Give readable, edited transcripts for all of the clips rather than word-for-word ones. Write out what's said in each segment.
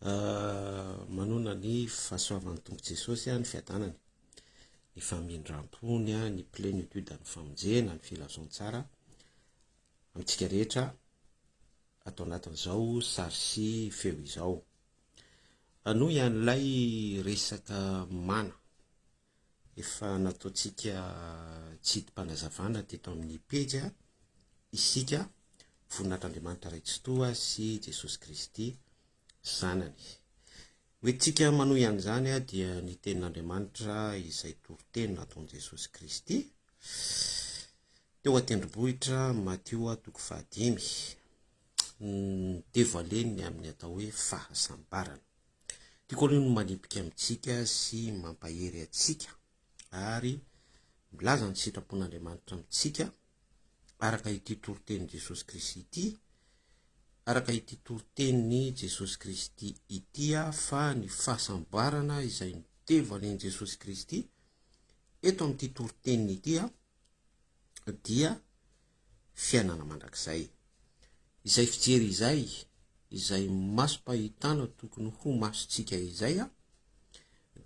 Manonona ny fahasoavan'ny Tompo Jesosy, ny fiadanany, ny famindram-pony, ny plénitude ny famonjena, ny filazantsara amintsika rehetra ato anatin'izao sary sy feo izao. Hanohy an'ilay resaka mana efa nataontsika tsidim-panazavana teto amin'ny pejy isika, voninahitr'Andriamanitra Ray Tsitoha sy Jesosy Kristy Zanany. Hoentintsika manohy an'izany dia ny tenin'Andriamanitra izay toriteny nataon'i Jesosy Kristy teo an-tendrombohitra Matio toko fahadimy, ni-devoiler ny amin'ny atao hoe fahasambarana. Tiako aloha ny manipika amintsika sy mampahery antsika ary milaza ny sitrapon'Andriamanitra amintsika araka ity toritenin'i Jesosy Kristy ity, araka ity toritenin'i Jesosy Kristy ity fa ny fahasambarana izay notevalin'i Jesosy Kristy eto amin'ity toriteniny ity dia fiainana mandrakizay. Izay fijery izay, izay masom-pahitana tokony ho masontsika izay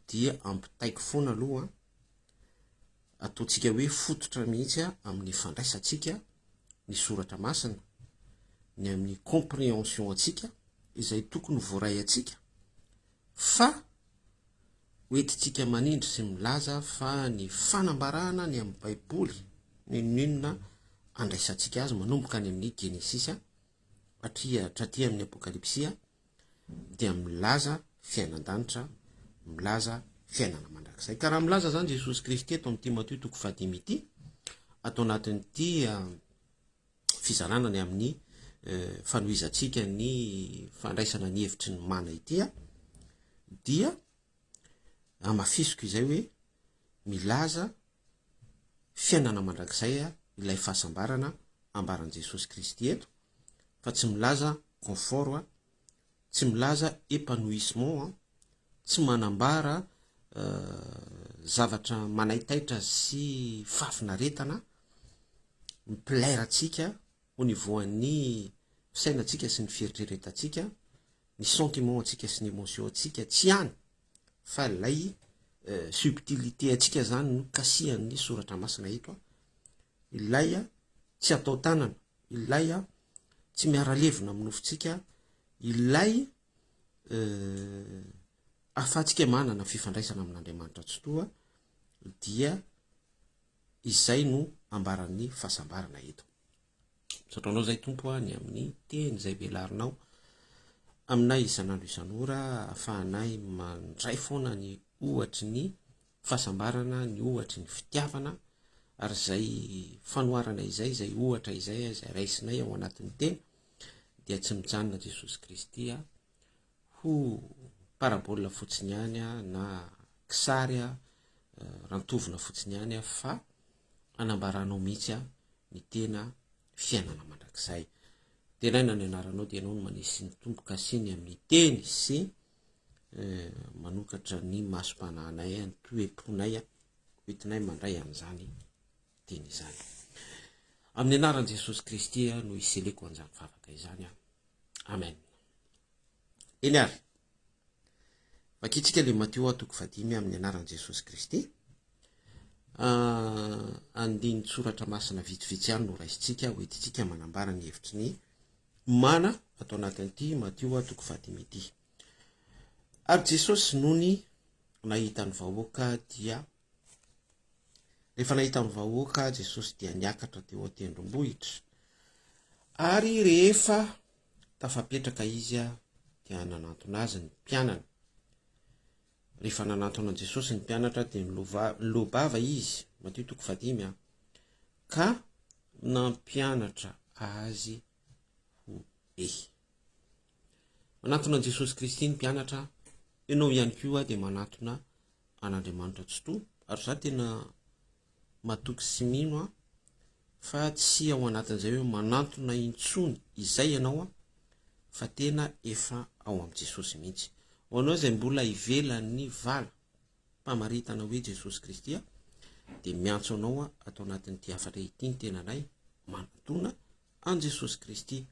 dia ampitaiko foana aloha, ataontsika hoe fototra mihitsy amin'ny fandraisantsika ny soratra masina, ny amin'ny comprehension antsika izay tokony voaray antsika fa hoentintsika manindry sy milaza fa ny fanambarana ny amin'ny Baiboly, n'inon'inona andraisantsika azy manomboka any amin'ny Genesisy hatria hatraty amin'ny Apokalypsy dia milaza fiainan-danitra, milaza fiainana mandrakizay. Ka raha milaza izany Jesosy Kristy eto amin'ity Matio toko fahadimy ity, ato anatin'ity fizarana ny amin'ny fanohizantsika ny fandraisana ny hevitry ny mana ity dia hamafisiko izay hoe milaza fiainana mandrakizay ilay fahasambarana ambaran'i Jesosy Kristy eto fa tsy milaza confort, tsy milaza épanouissement, tsy manambara zavatra manaitaitra sy fahafinaretana mi-plaire antsika au niveau an'ny fisainantsika sy ny fieritreretantsika, ny sentiment antsika sy ny émotion antsika tsy any fa ilay subtilité antsika zany no kasihan'ny soratra masina eto, ilay tsy atao tanana, ilay tsy miara-levona amin'ny nofontsika, ilay ahafahantsika manana fifandraisana amin'Andriamanitra Tsitoha dia izay no ambaran'ny fahasambarana eto. Misaotra anao izay Tompo a, ny amin'ny teny izay velarinao aminay isan'andro isan'ora ahafahanay mandray foana ny ohatry ny fahasambarana, ny ohatry ny fitiavana ary izay fanoharana izay, izay ohatra izay, izay raisinay ao anatin'ny teny dia tsy mijanona Jesosy Kristy a ho parabole fotsiny ihany na kisary rantovina fotsiny ihany fa anambaranao mihitsy ny tena fiainana mandrakizay. Deraina ny anaranao dia ianao no manisy ny tombo-kasiny amin'ny teny sy manokatra ny masom-panahinay, ny toe-ponay hoentinay mandray an'izany teny izany. Amin'ny anaran'i Jesosy Kristy no iseleko an'izany vavaka izany. Amen. Eny ary. Vakintsika le Matio toko fahadimy amin'ny anaran'i Jesosy Kristy. Ah, andinin-tsoratra masina vitsivitsy ihany no raisintsika hoentintsika manambara ny hevitry ny mana ato anatin'ity Matio toko fahadimy ity. Ary Jesosy nony nahita ny vahoaka dia Rehefa nahita ny vahoaka Jesosy dia niakatra teo an-tendrombohitra. Ary rehefa tafapetraka izy dia nanantona azy ny mpianany. Rehefa nanantona an'i Jesosy ny mpianatra dia niloa-bava izy, Matio toko fahadimy a, ka nampianatra azy ho be. Manantona an'i Jesosy Kristy ny mpianatra, ianao ihany koa dia manantona an'Andriamanitra Tsitoha ary za tena matoky sy mino aho fa tsy ao anatin'izay hoe manantona intsony izay ianao an fa tena efa ao amin'i Jesosy mihitsy. Ho anao izay mbola ivelan'ny vala mpamaritana hoe Jesosy Kristy dia miantso anao ato anatin'ity hafatra ity ny tenanay manantona an'i Jesosy Kristy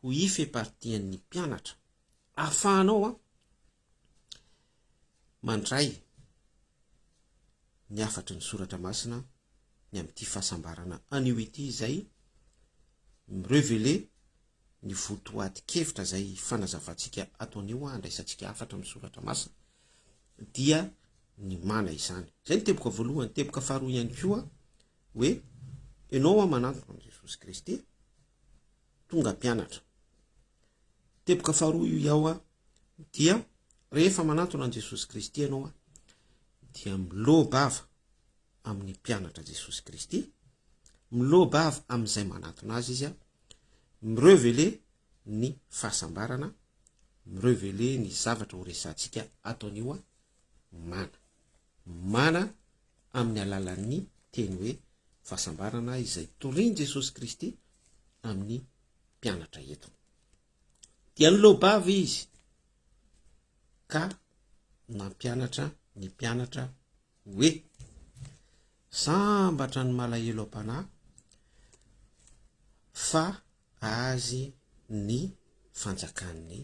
ho ife partian'ny mpianatra ahafahanao an. mandray ny hafatry ny soratra masina ny amin'ity fahasambarana anio ity izay mi-reveler ny votoatin-kevitra izay fanazavantsika ato anio handraisantsika hafatra amin'ny soratra masina dia ny mana izany. Izay ny teboka voalohany. Teboka faharoa ihany koa hoe ianao a manantona an'i Jesosy Kristy tonga mpianatra. Teboka faharoa io iaho a dia rehefa manantona an'i Jesosy Kristy ianao a dia miloa-bava amin'ny mpianatra Jesosy Kristy, miloa-bava amin'izay manantona azy izy a, mi-reveler ny fahasambarana, mi-reveler ny zavatra ho resahantsika ato anio a, mana. Mana amin'ny alalan'ny teny hoe fahasambarana izay torian'i Jesosy Kristy amin'ny mpianatra eto. Dia niloa-bava izy ka nampianatra ny mpianatra hoe, Sambatra ny malahelo am-panahy fa azy ny fanjakan'ny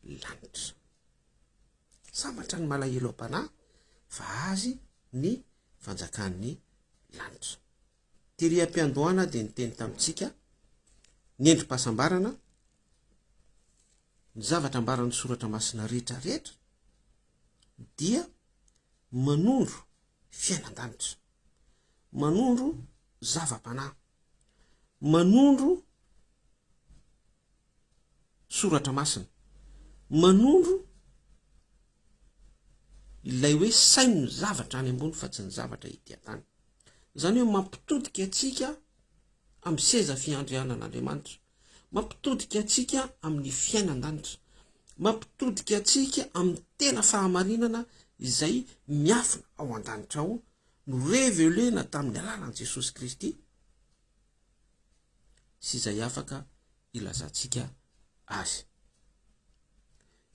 lanitra. Sambatra ny malahelo am-panahy fa azy ny fanjakan'ny lanitra. Tery am-piandohana dia niteny tamintsika ny endri-pahasambarana, ny zavatra ambaran'ny soratra masina rehetra rehetra dia manondro fiainan-danitra, manondro zava-panahy, manondro soratra masina, manondro ilay hoe saino ny zavatra any ambony fa tsy ny zavatra ety an-tany. Izany hoe mampitodika antsika amin'ny seza fiandrianan'Andriamanitra, mampitodika antsika amin'ny fiainan-danitra, mampitodika antsika amin'ny tena fahamarinana izay miafina ao an-danitra ao, no revelena tamin'ny alalan'i Jesosy Kristy sy izay afaka ilazantsika azy.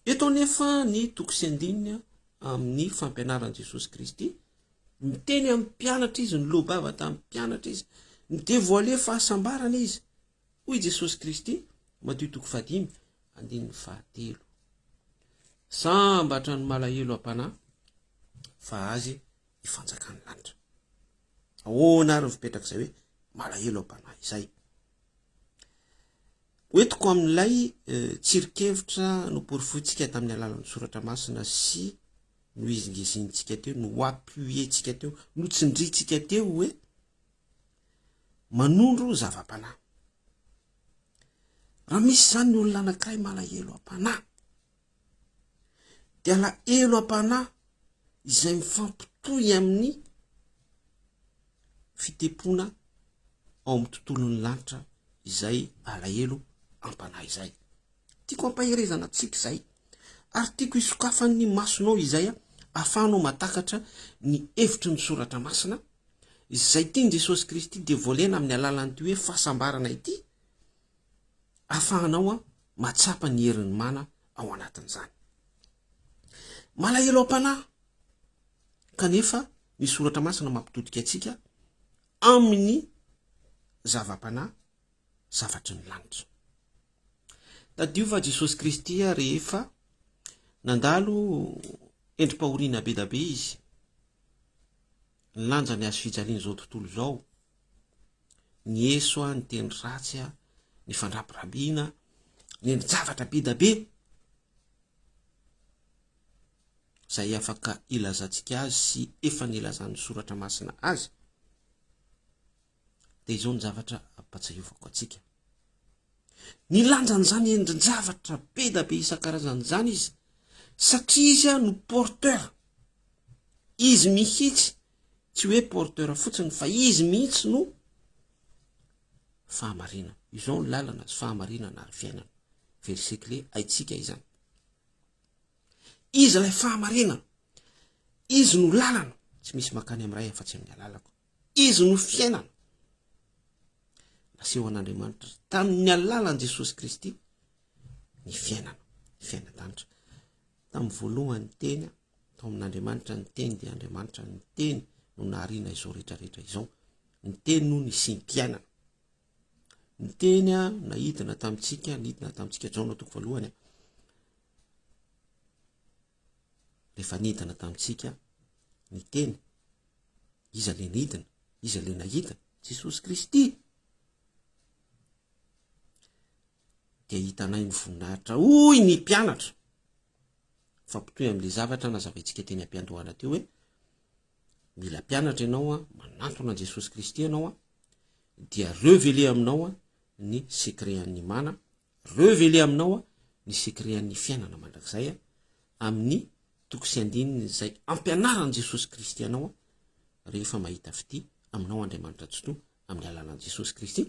Eto anefa ny toko sy andininy amin'ny fampianaran'i Jesosy Kristy. Miteny amin'ny mpianatra izy, niloa-bava tamin'ny mpianatra izy, ni-devoiler fahasambarana izy. Hoy Jesosy Kristy, Matio toko fahadimy, andininy fahatelo. Sambatra ny malahelo am-panahy, fa azy ny fanjakan'ny lanitra. Ahoana ary ny fipetrak'izay hoe malahelo am-panahy izay? Hoentiko amin'ilay tsirinkevitra noporofointsika tamin'ny alalan'ny soratra masina sy nohizingizinintsika teo, no-appuyer-tsika teo, notsindrintsika teo hoe manondro zava-panahy. Raha misy izany ny olona anankiray malahelo am-panahy, dia alahelo am-panahy izay mifampitohy amin'ny fitempoana ao amin'ny tontolon'ny lanitra izay alahelo am-panahy izay. Tiako hampaherezana antsika izay ary tiako hisokafan'ny masonao izay ahafahanao mahatakatra ny hevitry ny soratra masina izay tian'i Jesosy Kristy dia voalena amin'ny alalan'ity hoe fahasambarana ity ahafahanao mahatsapa ny herin'ny mana ao anatin'izany. Malahelo am-panahy kanefa ny soratra masina mampitodika antsika amin'ny zava-panahy zavatry ny lanitra. Tadidio fa Jesosy Kristy rehefa nandalo endri-pahoriana be da be izy, nilanja ny hazo fijalian'izao tontolo izao, ny eso, ny teny ratsy, ny fandrabirabiana, ny endri-javatra be da be izay afaka ilazantsika azy sy efa nilazan'ny soratra masina azy. Dia izao ny zavatra ampatsiahiovako antsika. Nilanjany izany endrin-javatra be da be isan-karazany izany izy, satria izy no porteur. Izy mihitsy, tsy hoe porteur fotsiny, fa izy mihitsy no fahamarinana. Izao ny lalana sy fahamarinana ary fiainana. Verset clé, haintsika izany. Izy ilay fahamarinana. Izy no lalana. Tsy misy makany amin'ny Ray afa-tsy amin'ny alalako. Izy no fiainana. Nasehon'Andriamanitra tamin'ny alalan'i Jesosy Kristy ny fiainana, ny fiainan-danitra. Tamin'ny voalohany teny tao amin'Andriamanitra ny teny dia Andriamanitra ny teny no nahariana izao rehetrarehetra izao. Ny teny no nisiam-piainana. Ny teny naidina tamintsika, nidina tamintsika Jaona toko voalohany. Rehefa nidina tamintsika ny teny, iza le nidina? Iza le nahita? Jesosy Kristy. Dia hitanay ny voninahitra, hoy ny mpianatra. Fampitohy amin'ilay zavatra nazavaintsika teny am-piandohana teo hoe mila mpianatra ianao a, manantona an'i Jesosy Kristy ianao a, dia revele aminao a ny secret an'ny mana, revele aminao a ny secret an'ny fiainana mandrakizay a, amin'ny toko sy andininy izay ampianaran'i Jesosy Kristy anao a, rehefa mahita fitia aminao Andriamanitra Tsitoha amin'ny alalan'i Jesosy Kristy,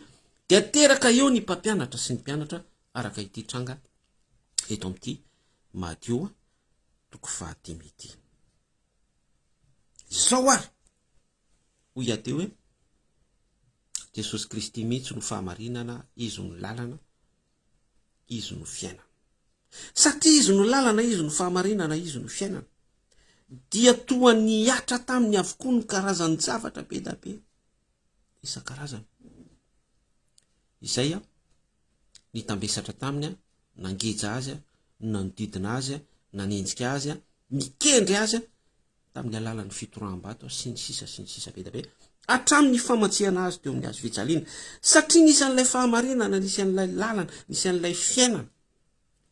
dia teraka eo ny mpampianatra sy ny mpianatra araka ity tranga eto amin'ity Matio toko fahadimy ity. Izao ary, hoy aho teo hoe, Jesosy Kristy mihitsy no fahamarinana, Izy no lalana, Izy no fiainana. Satria Izy no lalana, Izy no fahamarinana, Izy no fiainana, dia toa nihatra taminy avokoa ny karazan-javatra be da be isan-karazany. Izay nitambesatra taminy, nangeja azy, nanodidina azy, nanenjika azy, nikendry azy tamin'ny alalan'ny fitoraham-bato sy ny sisa sy ny sisa be da be, hatramin'ny famantsihana azy teo amin'ny hazo fijaliana. Satria nisy an'ilay fahamarinana, nisy an'ilay lalana, nisy an'ilay fiainana,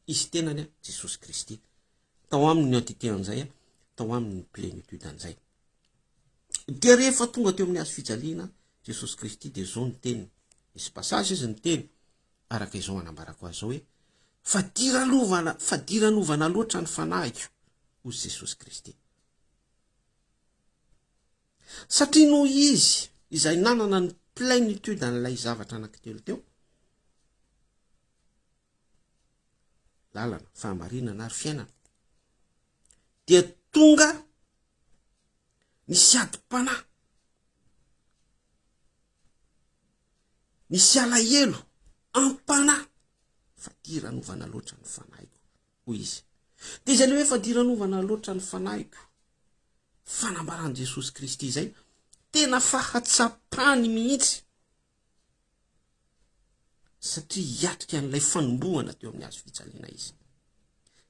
izy tenany, Jesosy Kristy. Tao aminy ny entité an'izay, tao aminy ny plénitude an'izay. Dia rehefa tonga teo amin'ny hazo fijaliana Jesosy Kristy dia izao ny teniny. Misy passage izy niteny araka izao anambarako azy izao hoe fadiranovana fadiranovana loatra ny fanahiko hoy Jesosy Kristy. Satria noho izy izay nanana ny plénitude an'ilay zavatra anankitelo teo, lalana, fahamarinana ary fiainana, dia tonga nisy adim-panahy, nisy alahelo am-panahy, fadiranovana loatra ny fanahiko, hoy izy. Dia izay le hoe fadiranovana loatra ny fanahiko, fanambaran'i Jesosy Kristy izay, tena fahatsapany mihitsy, satria hiatrika an'ilay fanombohana teo amin'ny hazo fijaliana izy,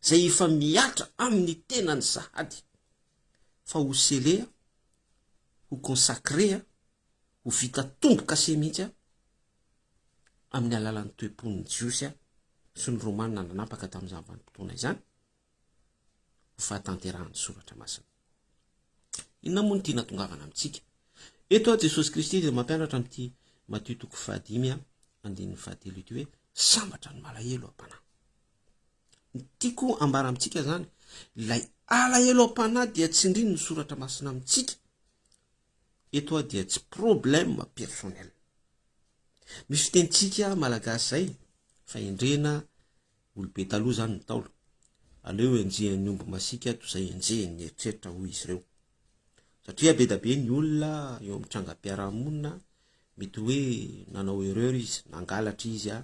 izay efa mihatra amin'ny tenany sahady, fa ho scellé, ho consacré, ho vita tombo-kase mihitsy amin'ny alalan'ny toe-pon'ny Jiosy sy ny Romana nanapaka tamin'izany vanim-potoana izany, ho fahatanterahan'ny Soratra Masina. Inona moa no tiana tongavana amintsika? Eto aho Jesosy Kristy dia mampianatra amin'ity Matio toko fahadimy andininy fahatelo ity hoe sambatra ny malahelo am-panahy. Ny tiako ambara amintsika zany, ilay alahelo am-panahy dia tsindriny ny Soratra Masina amintsika. Eto aho dia tsy problème personnel. Misy fitenintsika malagasy zay, fahendrena Olobe taloha izany ny Ntaolo. Aleo enjehin'ny omby masiaka toy izay enjehin'ny eritreritra hoy izy ireo. Satria be da be ny olona eo amin'ny trangam-piarahamonina mety hoe nanao erreur izy, nangalatra izy,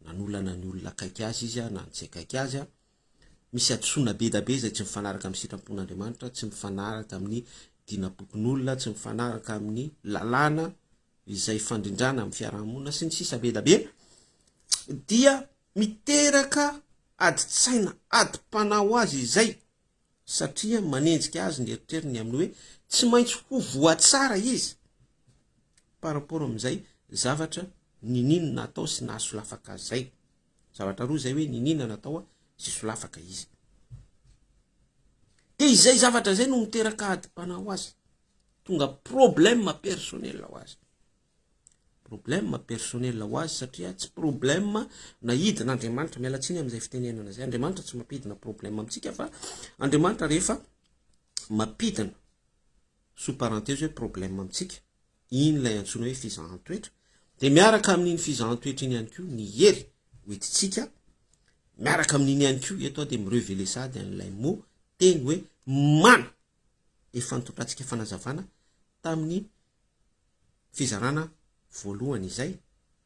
nanolana ny olona akaiky azy izy na ny tsy akaiky azy. Misy hadisoana be da be izay tsy mifanaraka amin'ny sitrapon'Andriamanitra, tsy mifanaraka amin'ny dinam-pokonolona, tsy mifanaraka amin'ny lalàna izay fandrindrana amin'ny fiarahamonina sy ny sisa be da be dia miteraka adin-tsaina, adim-panahy ho azy izay satria manenjika azy ny eritreriny amin'ny hoe tsy maintsy ho voatsara izy par rapport amin'izay zavatra niniana natao sy nahasolafaka azy izay. Zavatra roa izay hoe niniana natao sy solafaka izy. Dia izay zavatra izay no miteraka adim-panahy ho azy. Tonga problème personnel ho azy. Problème personnel ho azy satria tsy problème naidina Andriamanitra, miala tsiny amin'izay fitenenana izay, Andriamanitra tsy mampidina problème amintsika fa Andriamanitra rehefa mampidina sous parenthèse hoe problème amintsika, iny ilay antsoina hoe fizahan-toetra, dia miaraka amin'iny fizahan-toetra iny ihany koa ny hery hoentintsika, miaraka amin'iny ihany koa, eto aho dia mi-reveler sahady an'ilay mot teny hoe mana. efa nitondrantsika fanazavana tamin'ny fizarana voalohany izay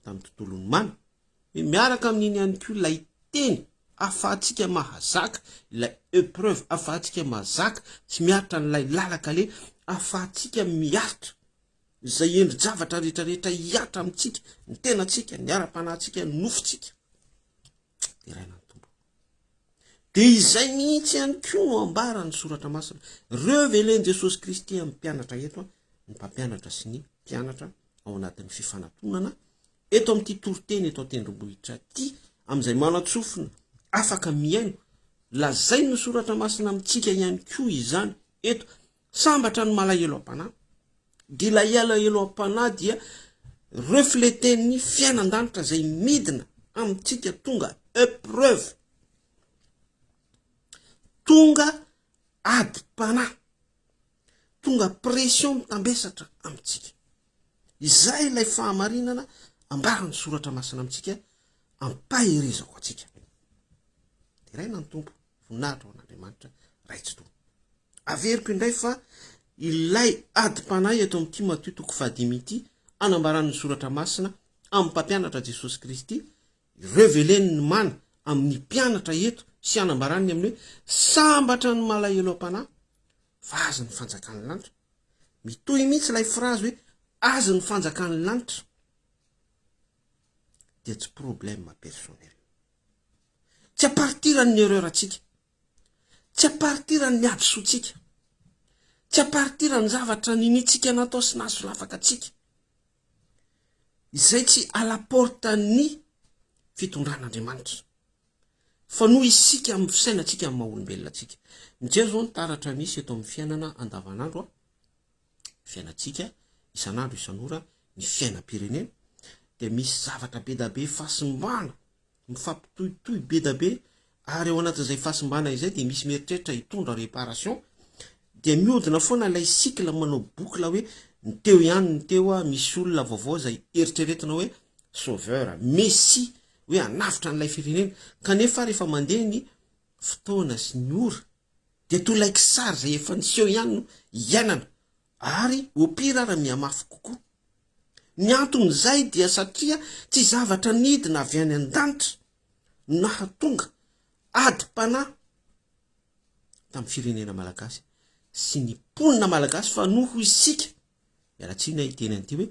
tamin'ny tontolon'ny mana, hoe miaraka amin'iny ihany koa ilay teny ahafahantsika mahazaka ilay épreuve, ahafahantsika mahazaka sy miaritra an'ilay lalan-kaleha, ahafahantsika miaritra izay endri-javatra rehetrarehetra hihatra amintsika, ny tenantsika, ny ara-panahintsika, ny nofontsika. Deraina ny Tompo. Dia izay mihitsy ihany koa no ambaran'ny Soratra Masina. Revelen'i Jesosy Kristy amin'ny mpianatra eto, ny mpampianatra sy ny mpianatra ao anatin'ny fifanatonana, eto amin'ity toriteny eto an-tendrombohitra ity, amin'izay manan-tsofina afaka mihaino, lazain'ny Soratra Masina amintsika ihany koa izany eto. Sambatra ny malahelo am-panahy. Dia ilay alahelo am-panahy dia refleten'ny fiainan-danitra izay midina amintsika tonga épreuve, tonga adim-panahy, tonga pression mitambesatra amintsika. Izay ilay fahamarinana ambaran'ny soratra masina amintsika, ampaherezako antsika. Deraina ny Tompo, voninahitra ho an'Andriamanitra Ray Tsitoha. Averiko indray fa ilay adim-panahy eto amin'ity Matio toko fahadimy ity, anambaran'ny soratra masina amin'ny mpampianatra Jesosy Kristy, reveleny ny mana amin'ny mpianatra eto sy anambarany ny amin'ny hoe sambatra ny malahelo am-panahy fa azy ny fanjakan'ny lanitra. Mitohy mihitsy ilay frazy hoe azy ny fanjakan'ny lanitra dia tsy problème personnel. Tsy à partir ny erreur antsika. Tsy à partir ny hadisoantsika. Tsy à partir ny zavatra niniantsika natao sy nahasolafaka antsika. Izay tsy à la porte ny fitondran'Andriamanitra. Fa noho isika amin'ny fisainantsika amin'ny maha olombelona antsika. Mijery izao ny taratra misy eto amin'ny fiainana andavanandro, fiainantsika isan'andro isan'ora, ny fiainam-pirenena, dia misy zavatra be da be fahasimbana mifampitohitohy be da be ary ao anatin'izay fahasimbana izay dia misy mieritreritra hitondra réparation dia mihodina foana ilay cycle manao boucle hoe ny teo ihany ny teo a misy olona vaovao izay eritreretina hoe sauveur, messie hoe hanavotra an'ilay firenena kanefa rehefa mandeha ny fotoana sy ny ora dia toa ilay kisary izay efa niseho ihany no iainana ary au pire ara mihamafy kokoa. Ny anton'izay dia satria tsy zavatra nidina avy any an-danitra no nahatonga adim-panahy tamin'ny firenena malagasy sy ny mponina malagasy fa noho isika, miala tsiny aho hiteny an'ity hoe,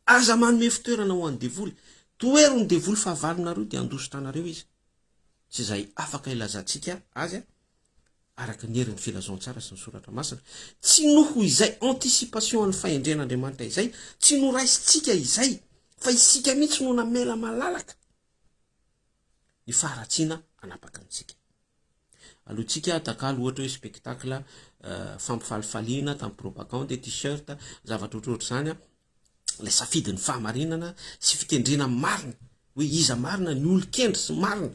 aza manome fitoerana ho an'ny devoly, tohero ny devoly fahavalonareo dia handositra anareo izy. Tsy izay afaka ilazantsika azy araka ny herin'ny filazantsara sy ny soratra masina. Tsy noho izay anticipation an'ny fahendren'Andriamanitra izay, tsy noraisintsika izay, fa isika mihitsy no namela malalaka ny faharatsiana hanapaka antsika. Alohantsika atakalo ohatra hoe spectacle fampifalifaliana tamin'ny propagande, t-shirt, zavatra ohatrohatr'izany, ilay safidin'ny fahamarinana sy fikendrena marina hoe iza marina ny olon-kendry sy marina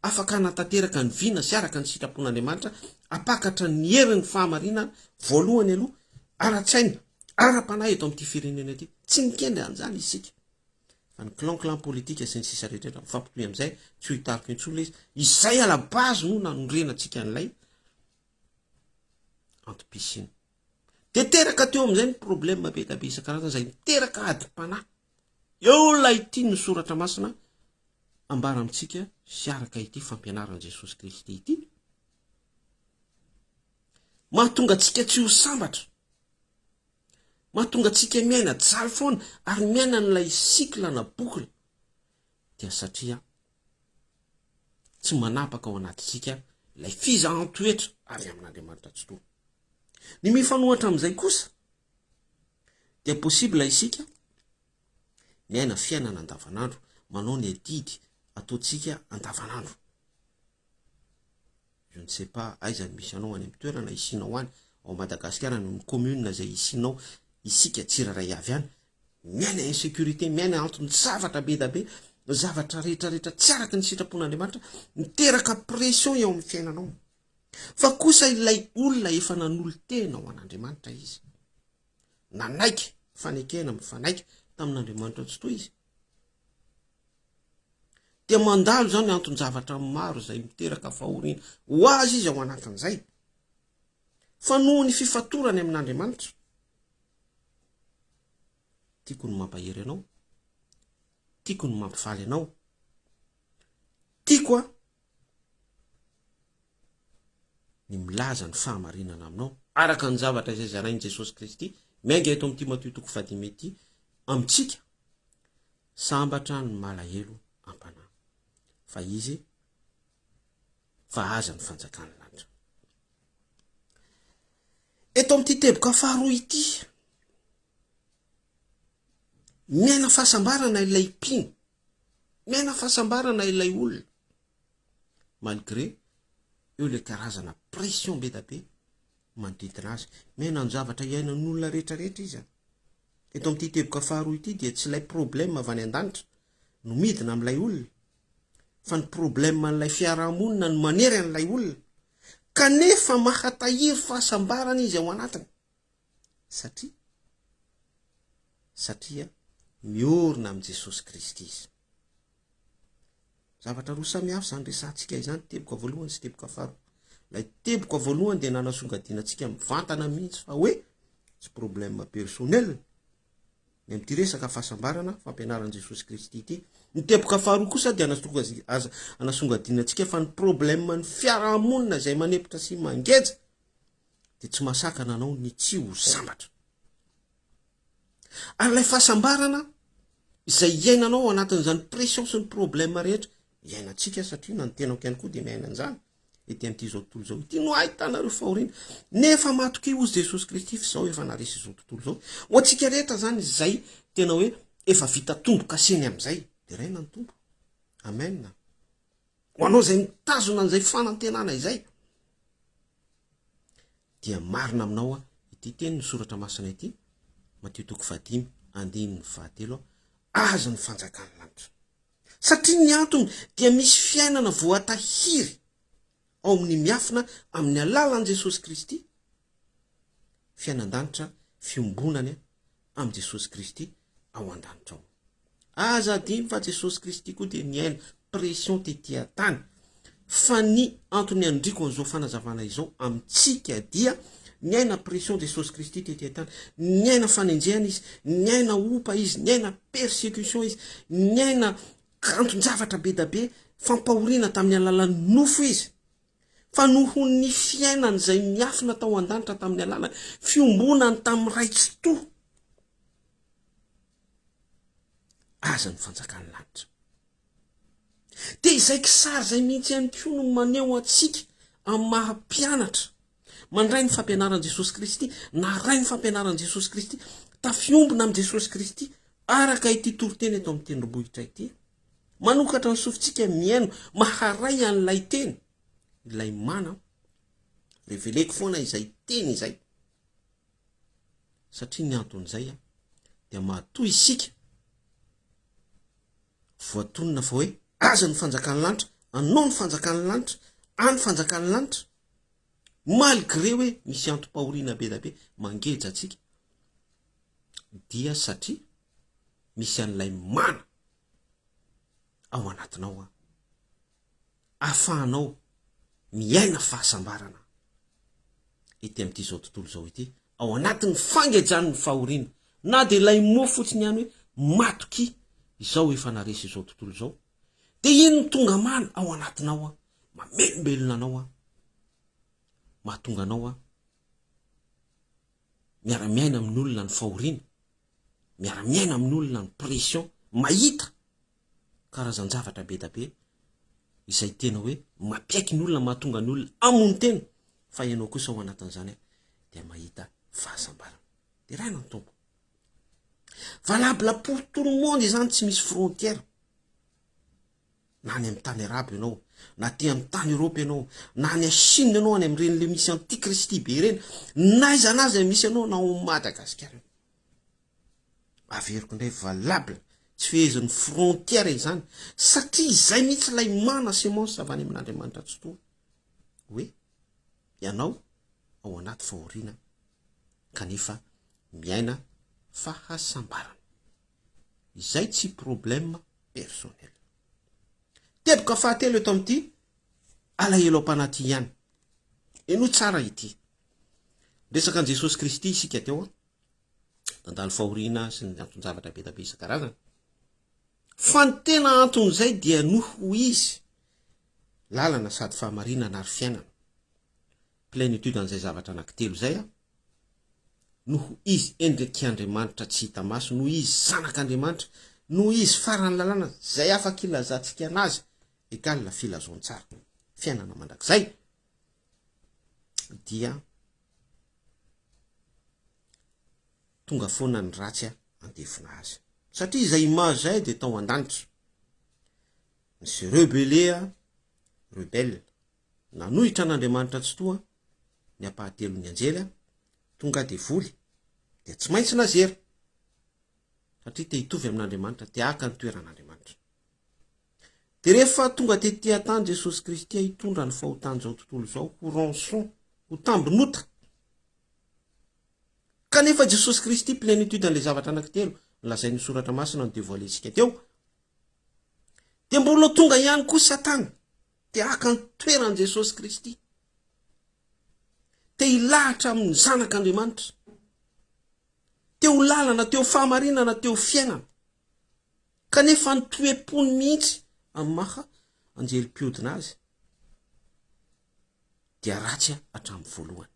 afaka hanatanteraka ny vina sy araka ny sitrapon'Andriamanitra hampakatra ny herin'ny fahamarinana voalohany aloha ara-tsaina ara-panahy eto amin'ity firenena ity. Tsy nikendry an'izany isika fa ny clan clan politika sy ny sisa rehetra mifampitohy amin'izay tsy ho hitariko intsony ilay izy. Izay à la base no nanorenantsika an'ilay antom-pisiana. Dia teraka teo amin'izay ny problème be dia be isan-karazany izay niteraka adim-panahy. Eo ilay tian'ny soratra masina ambara amintsika sy araka ity fampianaran'i Jesosy Kristy ity. Mahatonga antsika tsy ho sambatra. Mahatonga antsika miaina jaly foana ary miaina an'ilay cycle na boucle dia satria tsy manapaka ao anatintsika ilay fizahan-toetra avy amin'Andriamanitra Tsitoha. Ny mifanohitra amin'izay kosa dia possible isika miaina fiainana andavanandro, manao ny adidy ataontsika andavanandro. Je ne sais pas aiza no misy anao any amin'ny toerana isianao any, ao Madagasikara any amin'ny commune izay isianao, isika tsirairay avy any, miaina insécurité, miaina anton-javatra be da be, zavatra rehetra rehetra tsy araka ny sitrapon'Andriamanitra, miteraka pression eo amin'ny fiainanao. Fa kosa ilay olona efa nanolo-tena ho an'Andriamanitra izy, nanaiky fanekena mifanaiky tamin'Andriamanitra Tsitoha izy, dia mandalo izany anton-javatra maro izay miteraka fahoriana ho azy izy ao anatin'izay. Fa noho ny fifatorany amin'Andriamanitra, tiako ny mampahery anao, tiako ny mampifaly anao, tiako a ny milaza ny fahamarinana aminao, araka ny zavatra izay zarain'i Jesosy Kristy, miainga eto amin'ity Matio toko fahadimy ity, amintsika, sambatra ny malahelo am-panahy, fa izy. Fa aza ny fanjakan'ny lanitra. Eto amin'ity teboka faharoa ity, miaina fahasambarana ilay mpino, miaina fahasambarana ilay olona, malgré eo ilay karazana pression be da be manodidina azy. Miaina ny zavatra iainan'ny olona rehetra rehetra izy. Eto amin'ity teboka faharoa ity dia tsy ilay problème avy any an-danitra no midina amin'ilay olona, fa ny problème an'ilay fiarahamonina no manery an'ilay olona. Kanefa mahatahiry fahasambarana izy ao anatiny. Satria satria miorina amin'i Jesosy Kristy izy. Zavatra roa samihafa izany resahantsika izany, teboka voalohany sy teboka faharoa. Ilay teboka voalohany dia nanasongadinantsika mivantana mihitsy fa hoe tsy problème personnel ny amin'ity resaka fahasambarana fampianaran'i Jesosy Kristy ity. Ny teboka faharoa kosa dia anasongadinantsika fa ny problème ny fiarahamonina izay manepotra sy mangeja dia tsy mahasakana anao ny tsy ho sambatra. Ary ilay fahasambarana izay iainanao ao anatin'izany pression sy ny problème rehetra iainantsika satria na ny tenako ihany koa dia miaina an'izany ety amin'ity izao tontolo izao ity no ahitanareo fahoriana. Nefa matokia hozy Jesosy Kristy fa izao efa naresy izao tontolo izao. Ho antsika rehetra izany izay tena hoe efa vita tombo-kaseny amin'izay. Deraina ny Tompo. Amen. Ho anao izay mitazona an'izay fanantenana izay. Dia marina aminao aho ity tenin'ny soratra masina ity, Matio toko fahadimy, andininy fahatelo, azy ny fanjakan'ny lanitra. Satria ny antony dia misy fiainana voatahiry ao amin'ny miafina amin'ny alalan'i Jesosy Kristy, fiainan-danitra fiombonany amin'i Jesosy Kristy ao an-danitra ao. Aza adino fa Jesosy Kristy koa dia niaina pression tety an-tany. Fa ny antony andriko an'izao fanazavana izao amintsika dia niaina pression Jesosy Kristy tety an-tany. Niaina fanenjehana izy, niaina opa izy, niaina persecution izy, niaina anton-javatra be da be, fampahoriana tamin'ny alalan'ny nofo izy. Fa noho ny fiainany izay niafina tao an-danitra tamin'ny alalan'ny fiombonany tamin'ny Ray Tsitoha aza ny fanjakan'ny lanitra. Dia izay kisary izay mihitsy ihany koa no maneho antsika amin'ny maha mpianatra mandray ny fampianaran'i Jesosy Kristy, naray ny fampianaran'i Jesosy Kristy, tafiombona amin'i Jesosy Kristy araka ity toriteny eto amin'ny tendrombohitra ity. Manokatra ny sofintsika mihaino, maharay an'ilay teny, ilay mana, reveleko foana izay teny izay. Satria ny anton'izay dia matoa isika voatonona fa hoe aza ny fanjakan'ny lanitra, anao ny fanjakan'ny lanitra, any fanjakan'ny lanitra, malgré hoe misy antom-pahoriana be da be mangeja antsika, dia satria misy an'ilay mana ao anatinao an, ahafahanao miaina fahasambarana ety amin'ity izao tontolo izao ity, ao anatin'ny fangejan'ny fahoriana, na dia ilay mot fotsiny ihany hoe matokia izao efa naresy izao tontolo izao, dia iny no tonga mana ao anatinao an, mamelombelona anao an, mahatonga anao an, miara-miaina amin'ny olona ny fahoriana, miara-miaina amin'ny olona ny pression, mahita karazan-javatra be da be izay tena hoe mampiaiky ny olona, mahatonga ny olona hamono tena, fa ianao kosa ao anatin'izany dia mahita fahasambarana. Deraina ny Tompo. Valable pour tout le monde izany, tsy misy frontière. Na any amin'ny tany arabo ianao, na aty amin'ny tany Europe ianao, na any Chine ianao, any amin'ireny le misy antikristy be ireny, n'aiza n'aiza misy anao, na ao Madagasikara. Averiko indray valable, tsy fehezin'ny frontière izany, satria izay mihitsy ilay mana semence avy any amin'Andriamanitra Tsitoha, hoe ianao ao anaty fahoriana kanefa miaina fahasambarana. Izay tsy problème personnel. Teboka fahatelo eto amin'ity alahelo am-panahy ity ihany. Henoy tsara ity. Resaka an'i Jesosy Kristy isika teo an. Nandalo fahoriana sy ny anton-javatra be da be isan-karazany. Fa ny tena anton'izay dia noho izy lalana sady fahamarinana ary fiainana. Plénitude an'izay zavatra anankitelo izay an. Noho izy endrik'Andriamanitra tsy hita maso, noho izy zanak'Andriamanitra, noho izy faran'ny lalàna, izay afaka ilazantsika anazy, égale filazantsara. fiainana mandrakizay dia tonga foana ny ratsy handevona azy. Satria izay image izay dia tao an-danitra. Nisy rebelle, rebelle, nanohitra an'Andriamanitra Tsitoha ny ampahatelon'ny anjely, tonga devoly, dia tsy maintsy nazera. Satria te hitovy amin'Andriamanitra, te haka ny toeran'Andriamanitra. Dia rehefa tonga tety an-tany Jesosy Kristy hitondra ny fahotan'izao tontolo izao ho rançon, ho tambin'ota. Kanefa Jesosy Kristy plénitude an'ilay zavatra anankitelo nolazain'ny Soratra Masina no-devoiler-tsika teo, dia mbola tonga ihany koa Satana te haka ny toeran'i Jesosy Kristy. Te hilahatra amin'ny zanak'Andriamanitra. Te ho lalana, te ho fahamarinana, te ho fiainana. Kanefa ny toe-pony mihitsy amin'ny maha anjely mpiodina azy dia ratsy hatramin'ny voalohany.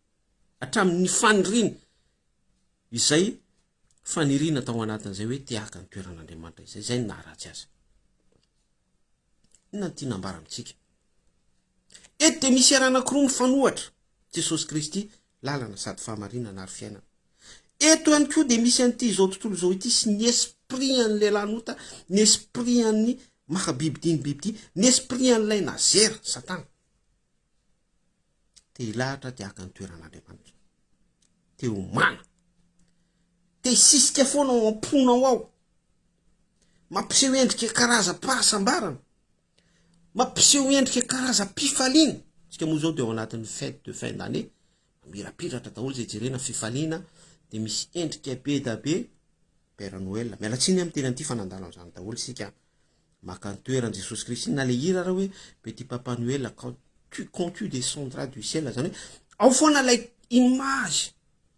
Hatramin'ny faniriany izay faniriana tao anatin'izay hoe te haka ny toeran'Andriamanitra izay, izay no naharatsy azy. Inona no tiana ambara amintsika? Eto dia misy anankiroa mifanohatra, Jesosy Kristy, lalana sady fahamarinana ary fiainana. Eto ihany koa dia misy an'ity izao tontolo izao ity sy ny esprit an'ny lehilahin'ota, ny esprit an'ny maka bibidia ny bibidia, ny esprit an'ilay nazera, Satana. Te hilahatra, te haka ny toeran'Andriamanitra. Te ho mana. Te hisisika foana ao am-ponao ao. Mampiseho endrika karazam-pahasambarana. Mampiseho endrika karazam-pifaliana. Isika moa izao dia ao anatin'ny fête de fin d'année. Mamirapiratra daholo izay jerena fifaliana dia misy endrika be da be Père Noël. Miala tsiny aho miteny an'ity fa nandalo an'izany daholo isika. Maka ny toeran'i Jesosy Kristy na le hira ara hoe Petit Papa Noël quand tu, quand tu descendras du ciel zany hoe ao foana ilay image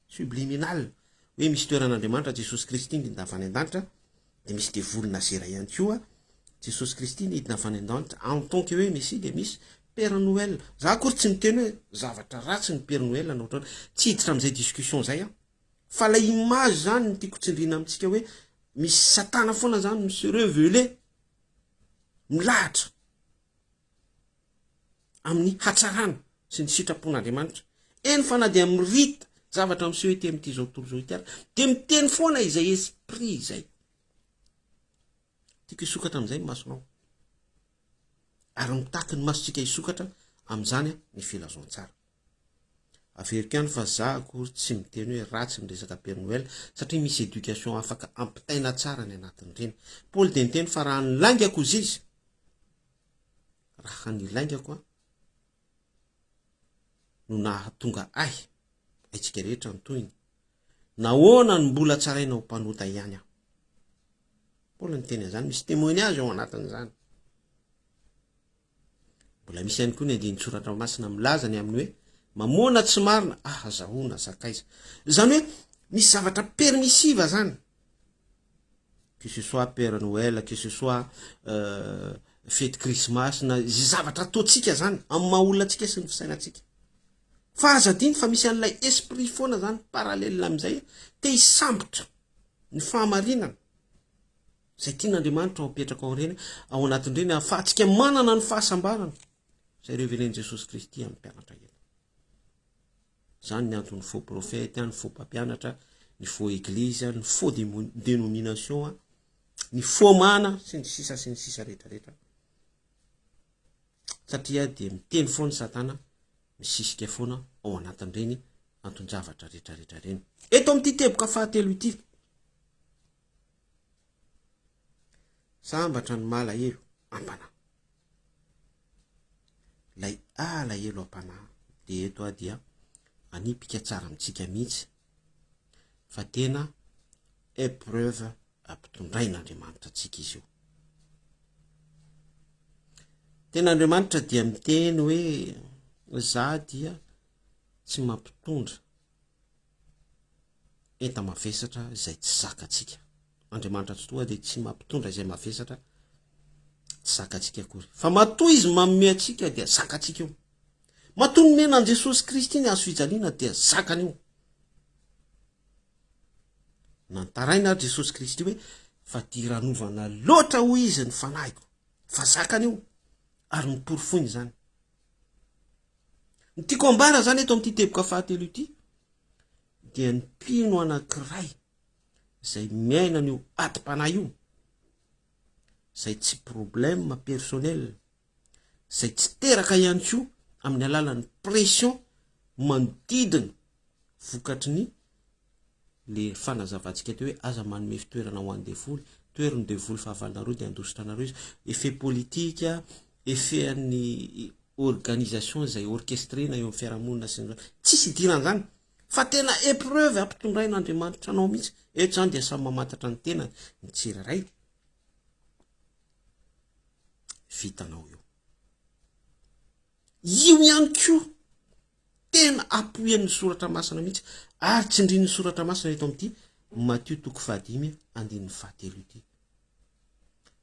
subliminale hoe misy toeran'Andriamanitra Jesosy Kristy nidina avy any an-danitra dia misy devoly nazera ihany koa Jesosy Kristy nidina avy any an-danitra en tant que hoe Messie dia misy Père Noël. Za akory tsy miteny hoe zavatra ratsy ny Père Noël na ohatrany, tsy hiditra amin'izay discussion zay aho. Fa ilay image zany no tiako tsindriana amintsika hoe misy satana foana zany mi se reveler, milahatra amin'ny hatsarana sy ny sitrapon'Andriamanitra. Eny fa na dia mirita zavatra miseho ety amin'ity izao tontolo izao ity ary dia miteny foana izay esprit izay. Tiako hisokatra amin'izay ny masonao. Ary mitaky ny masontsika hisokatra amin'izany ny filazantsara. Averiko ihany fa za akory tsy miteny hoe ratsy ny resaka Père Noël satria misy éducation afaka ampitaina tsara ny anatin'ireny. Paoly dia niteny fa raha ny laingako ozy izy, raha ny laingako an, no nahatonga ahy, haintsika rehetra ny tohiny, nahoana no mbola tsaraina ho mpanota ihany aho? Paoly niteny an'izany, misy témoignage ao anatin'izany. Mbola misy ihany koa ny andinin-tsoratra masina milaza ny amin'ny hoe mamoana tsy marina ahazahoana sakaiza. Izany hoe misy zavatra permissive zany. Que ce soit Père Noël, que ce soit euh, fety Christmas na izay zavatra ataontsika zany amin'ny maha olona antsika sy ny fisainantsika. Fa aza adino fa misy an'ilay esprit foana zany parallèle amin'izay te hisambotra ny fahamarinana. Izay tian'Andriamanitra ho apetraka ao ireny, ao anatin'ireny, ahafahantsika manana ny fahasambarana izay revelen'i Jesosy Kristy amin'ny mpianatra eto. Izany ny anton'ny faux prophète, ny faux mpampianatra, ny faux église, ny faux dénomination, ny faux mana, sy ny sisa sy ny sisa rehetra rehetra. Satria dia miteny foana Satana, misisika foana ao anatin'ireny anton-javatra rehetra rehetra ireny. Eto amin'ity teboka fahatelo ity, Sambatra ny malahelo am-panahy. Ilay alahelo am-panahy dia eto aho dia manipika tsara amintsika mihitsy fa tena épreuve ampitondrain'Andriamanitra antsika izy io. Tena Andriamanitra dia miteny hoe za dia tsy mampitondra enta-mavesatra izay tsy zakantsika. Andriamanitra Tsitoha dia tsy mampitondra izay mavesatra tsy zakantsika akory. Fa matoa Izy manome antsika dia zakantsika io. Matoa nomena an'i Jesosy Kristy ny hazo fijaliana dia zakany io. Nantaraina ary Jesosy Kristy hoe fadiranovana loatra hoy Izy ny fanahiko. Fa zakany io ary noporofoiny izany. Ny tiako ambara zany eto amin'ity teboka fahatelo ity dia ny mpino anankiray izay miaina an'io adim-panahy io, izay tsy problème personnel, izay tsy teraka ihany koa amin'ny alalan'ny pression manodidina vokatry ny le fanazavantsika teo hoe aza manome fitoerana ho an'ny devoly, toero ny devoly fahavalonareo dia handositra anareo izy, effet politique, effet an'ny organisation izay orchestrena eo amin'ny fiarahamonina sy ny tsisy idiran'izany fa tena épreuve ampitondrain'Andriamanitra anao mihitsy. Eto izany dia samy mamantatra ny tenany ny tsirairay. Vitanao io. Io ihany koa tena apoian'ny soratra masina mihitsy ary tsindrin'ny soratra masina eto amin'ity Matio toko fahadimy andininy fahatelo ity.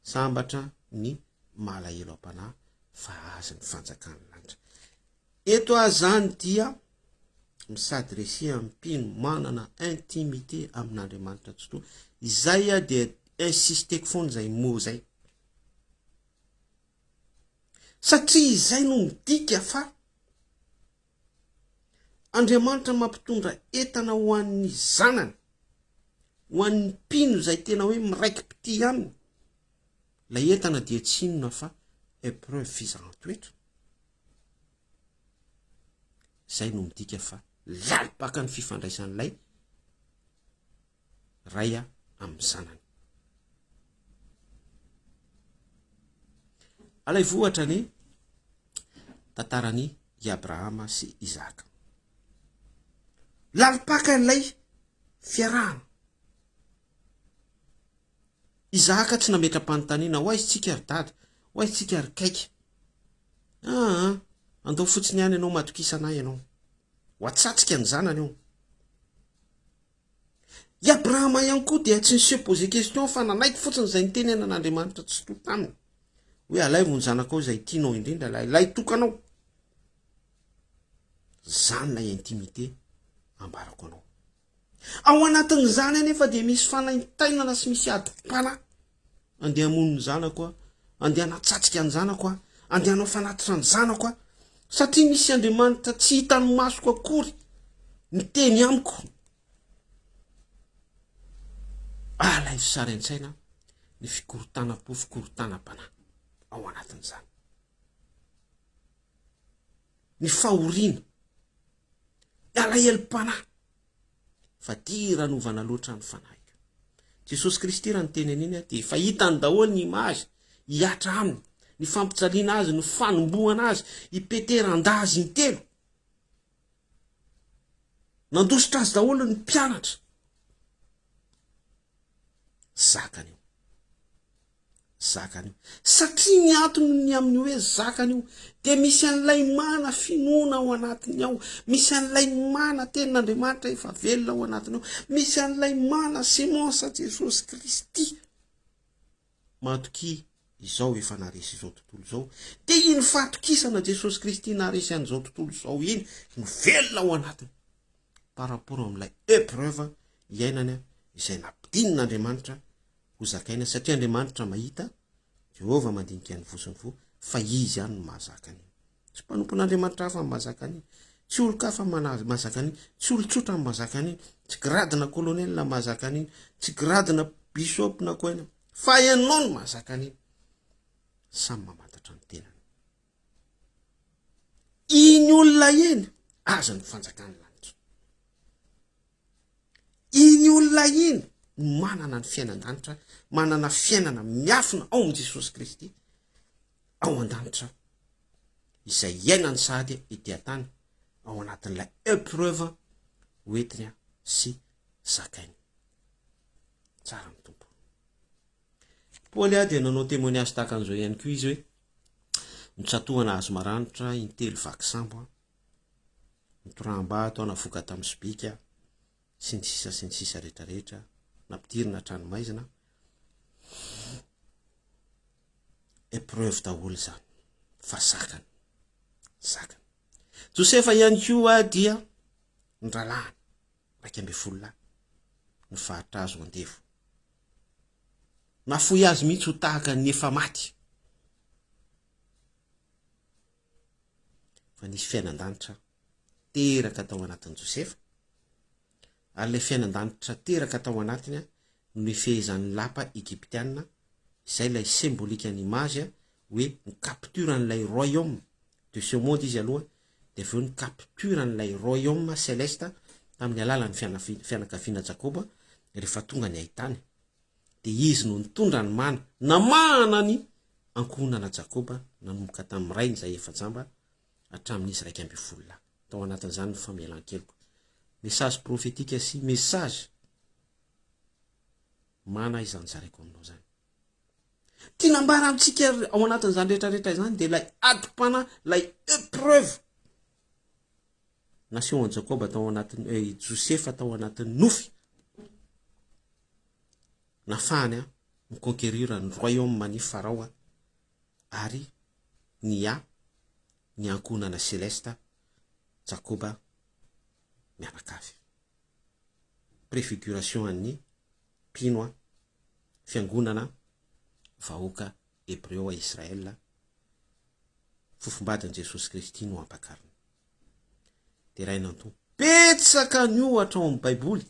Sambatra ny malahelo am-panahy fa azy ny fanjakan'ny lanitra. Eto aho zany dia mi-s'adresser amin'ny mpino manana intimité amin'Andriamanitra Tsitoha. Izay aho dia insisteko foana izay mot izay. Satria izay no midika fa Andriamanitra mampitondra entana ho an'ny zanany, ho an'ny mpino izay tena hoe miraiki-pitia aminy. Ilay entana dia tsy inona fa épreuve fizahan-toetra. Izay no midika fa lalim-paka ny fifandraisan'ilay ray amin'ny zanany. Alaivo ohatra ny tantaran'i i Abrahama sy Isaka. Lalim-paka ilay fiarahana. Isaka tsy nametra-panontaniana, ho aiza tsika ry dada, ho aiza tsika ry kaiky. Aa, andao fotsiny ihany ianao, matokisana ahy ianao. Ho atsatsika ny zanany io. I Abrahama ihany koa dia tsy ni-se poser question fa nanaiky fotsiny izay nitenenan'Andriamanitra tsy to taminy. Hoe alaivo ny zanakao izay tianao indrindra, ilay ilay tokanao. Izany ilay intimité ambarako anao. Ao anatin'izany anefa dia misy fanaintainana sy misy adim-panahy. Andeha hamono ny zanako aho, andeha hanatsatsika ny zanako aho, andeha hanao fanatitra ny zanako aho, satria misy Andriamanitra tsy hitan'ny masoko akory miteny amiko. Alaivo sary an-tsaina ny fikorontanam-po, fikorontanam-panahy ao anatin'izany. Ny fahoriana, ny alahelom-panahy. Fadiranovana loatra ny fanahiko. Jesosy Kristy raha niteny an'iny dia efa hitany daholo ny image hihatra aminy, ny fampijaliana azy, ny fanombohana azy, i Petera handà azy intelo. Nandositra azy daholo ny mpianatra. Zakany io. Zakany io. Satria ny antony ny amin'ny hoe zakany io dia misy an'ilay mana finoana ao anatiny ao, misy an'ilay mana tenin'Andriamanitra efa velona ao anatiny ao, misy an'ilay mana semence Jesosy Kristy. Matokia izao efa naharesy izao tontolo izao. Dia iny fahatokisana Jesosy Kristy naharesy an'izao tontolo izao iny no velona ao anatiny. Par rapport amin'ilay épreuve iainany izay nampidinin'Andriamanitra ho zakaina satria Andriamanitra mahita, Jehovah mandinika ny voa sy ny voa, fa Izy ihany no mahazaka an'iny. Tsy mpanompon'Andriamanitra hafa no mahazaka an'iny, tsy olon-kafa mahazaka an'iny, tsy olon-tsotra no mahazaka an'iny, tsy gradina colonel mahazaka an'iny, tsy gradina bishop na koina, fa ianao no mahazaka an'iny. Samy mamantatra ny tenany. Iny olona iny aza ny fanjakan'ny lanitra. Iny olona iny no manana ny fiainan-danitra, manana fiainana miafina ao amin'i Jesosy Kristy ao an-danitra, izay iainany sahady ety an-tany ao anatin'ilay épreuve hoentiny sy zakainy. Tsara ny Tompo. Paoly dia nanao témoignage tahaka an'izao ihany koa izy hoe nitsatohana hazo maranitra intelo vaky sambo Nitoraham-bato aho, navoaka tamin'ny sobika, sy ny sisa sy ny sisa rehetra rehetra, nampidirina an-tranomaizina. Épreuve daholo izany, fa zakany, zakany. Josefa ihany koa dia ny rahalahiny, 11 lahy, nivarotra azy ho andevo. Nafoy azy mihitsy ho tahaka ny efa maty. Fa nisy fiainan-danitra teraka tao anatin'i Josefa, ary ilay fiainan-danitra teraka tao anatiny no nifehezan'ny lapa egyptiana, izay ilay symbolique ny image hoe ni-capture an'ilay royaume de ce monde izy aloha, dia avy eo ni-capture an'ilay royaume celeste tamin'ny alalan'ny fianakaviana Jakoba rehefa tonga ny haitany. Dia izy no nitondra ny mana, namahana ny ankohonana Jakoba nanomboka tamin'ny rainy izay efa jamba hatramin'izy 11 lahy. Tao anatin'izany ny famelan-keloka. Message prophétique sy message mana izany zaraiko aminao izany. Tiana ambara amintsika ao anatin'izany rehetra rehetra izany dia ilay adim-panahy, ilay épreuve naseho an'i Jakoba tao anatin'ny, eh, Josefa tao anatin'ny nofy. Nafahany a, mi-conquérir ny royaume an'i Farao ary ny a ny ankohonana celeste Jakoba mianakavy. Préfiguration an'ny mpino a, fiangonana vahoaka Hebreo a Israel, fofombadin'i Jesosy Kristy no ampakarina. Deraina ny Tompo. Betsaka ny ohatra ao amin'ny Baiboly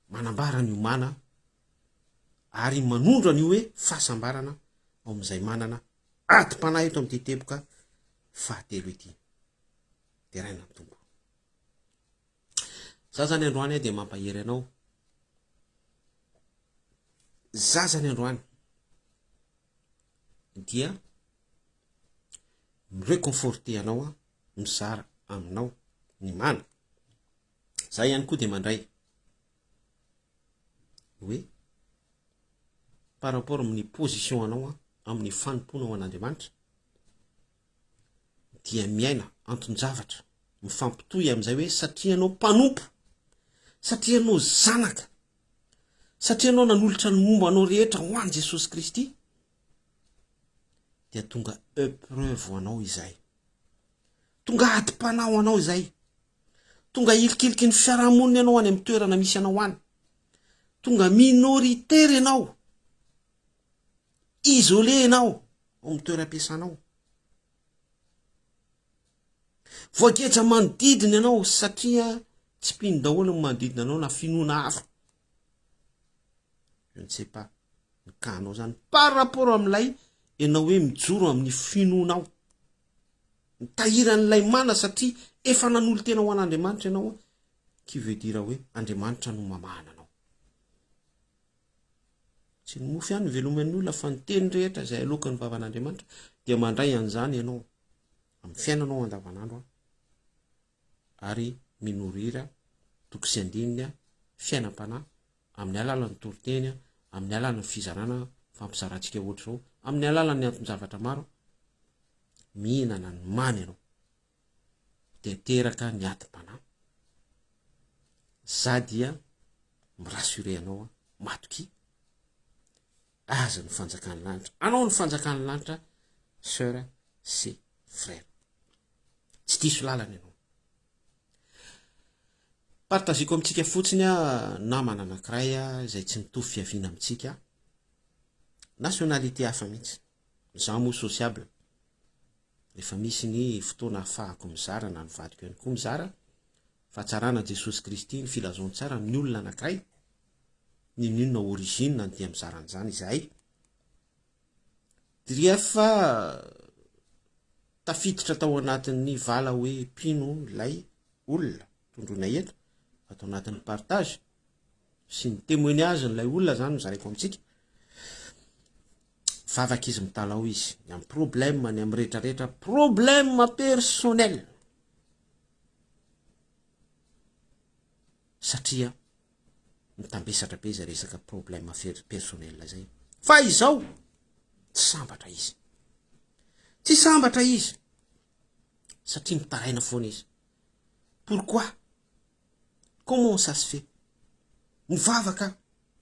manambara an'io mana ary manondro an'io hoe fahasambarana ao amin'izay manana adim-panahy eto amin'ity teboka fahatelo ity. Deraina ny Tompo. Za zany androany dia mampahery anao. Za zany androany dia mi-reconforter anao aho, mizara aminao ny mana. Za ihany koa dia mandray hoe par rapport amin'ny position anao amin'ny fanompoana ho an'Andriamanitra dia miaina anton-javatra mifampitohy amin'izay hoe satria ianao mpanompo, satria ianao zanaka, satria ianao nanolotra ny momba anao rehetra ho an'i Jesosy Kristy, dia tonga épreuve ho anao izay. Tonga adim-panahy ho anao izay. Tonga hilikiliky ny fiarahamonina ianao any amin'ny toerana misy anao any. Tonga minoritaire ianao. Isolé ianao ao amin'ny toeram-piasanao. Voageja manodidina ianao satria tsy mpino daholo ny manodidina anao na finoana hafa. Je ne sais pas ny cas-nao zany par rapport amin'ilay ianao hoe mijoro amin'ny finoanao. Mitahiry an'ilay mana satria efa nanolo-tena ho an'Andriamanitra ianao, qui veut dire hoe Andriamanitra no mamahana anao. Tsy ny mofo ihany no iveloman'ny olona fa ny teny rehetra izay aloakan'ny vavan'Andriamanitra dia mandray an'izany ianao amin'ny fiainanao andavanandro ary minorira toko sy andininy fiainam-panahy amin'ny alalan'ny toriteny, amin'ny alalan'ny fizarana fampizarantsika ohatr'izao, amin'ny alalan'ny anton-javatra maro, mihinana ny mamy ianao dia teraka ny adim-panahy. Za dia mi-rassurer anao aho, matokia, azy ny fanjakan'ny lanitra, anao ny fanjakan'ny lanitra, sœur sy frère. Tsy diso lalana ianao. Partageko amintsika fotsiny namana anankiray izay tsy mitovy fiaviana amintsika, nationalité hafa mihitsy. Izaho moa sociable, rehefa misy ny fotoana ahafahako mizara na ny vadiko ihany koa mizara fahatsarana Jesosy Kristy, ny filazantsara amin'ny olona anankiray, n'inon'inona origine dia mizara an'izany izahay. Rehefa tafiditra tao anatin'ny vala hoe mpino ilay olona tondroina eto, ato anatin'ny partage sy ny témoignage n'ilay olona zany no zaraiko amintsika. Vavaka izy mitalaho izy, ny amin'ny problème, ny amin'ny rehetrarehetra, problème personnel. Satria mitambesatra be izay resaka problème personnel izay. Fa izao, tsy sambatra izy. Tsy sambatra izy. Satria mitaraina foana izy. Pourquoi? Comment ça se fait? Mivavaka,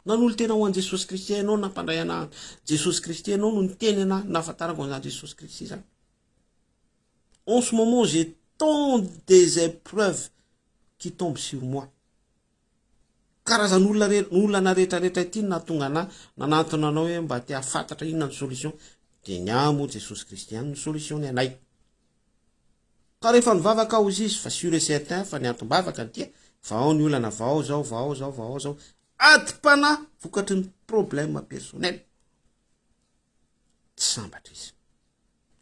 nanolo-tena ho an'i Jesosy Kristy ianao, nampandray anah Jesosy Kristy ianao no niteny anah, nahafantarako an'izany Jesosy Kristy izany. En ce moment, j'ai tant des épreuves qui tombent sur moi. Karazan'olona re, olana rehetrarehetra ity no nahatonga anah nanantona anao hoe mba te hahafantatra inona ny solution. Dia ny ahy moa Jesosy Kristy ihany no solution ny anay. Ka rehefa nivavaka aho hozy izy fa sur et certain fa ny antom-bavaka dia vahao ny olana, vahao zao, vahao zao, vahao zao. Adim-panahy vokatry ny problème personnel. Tsy sambatra izy.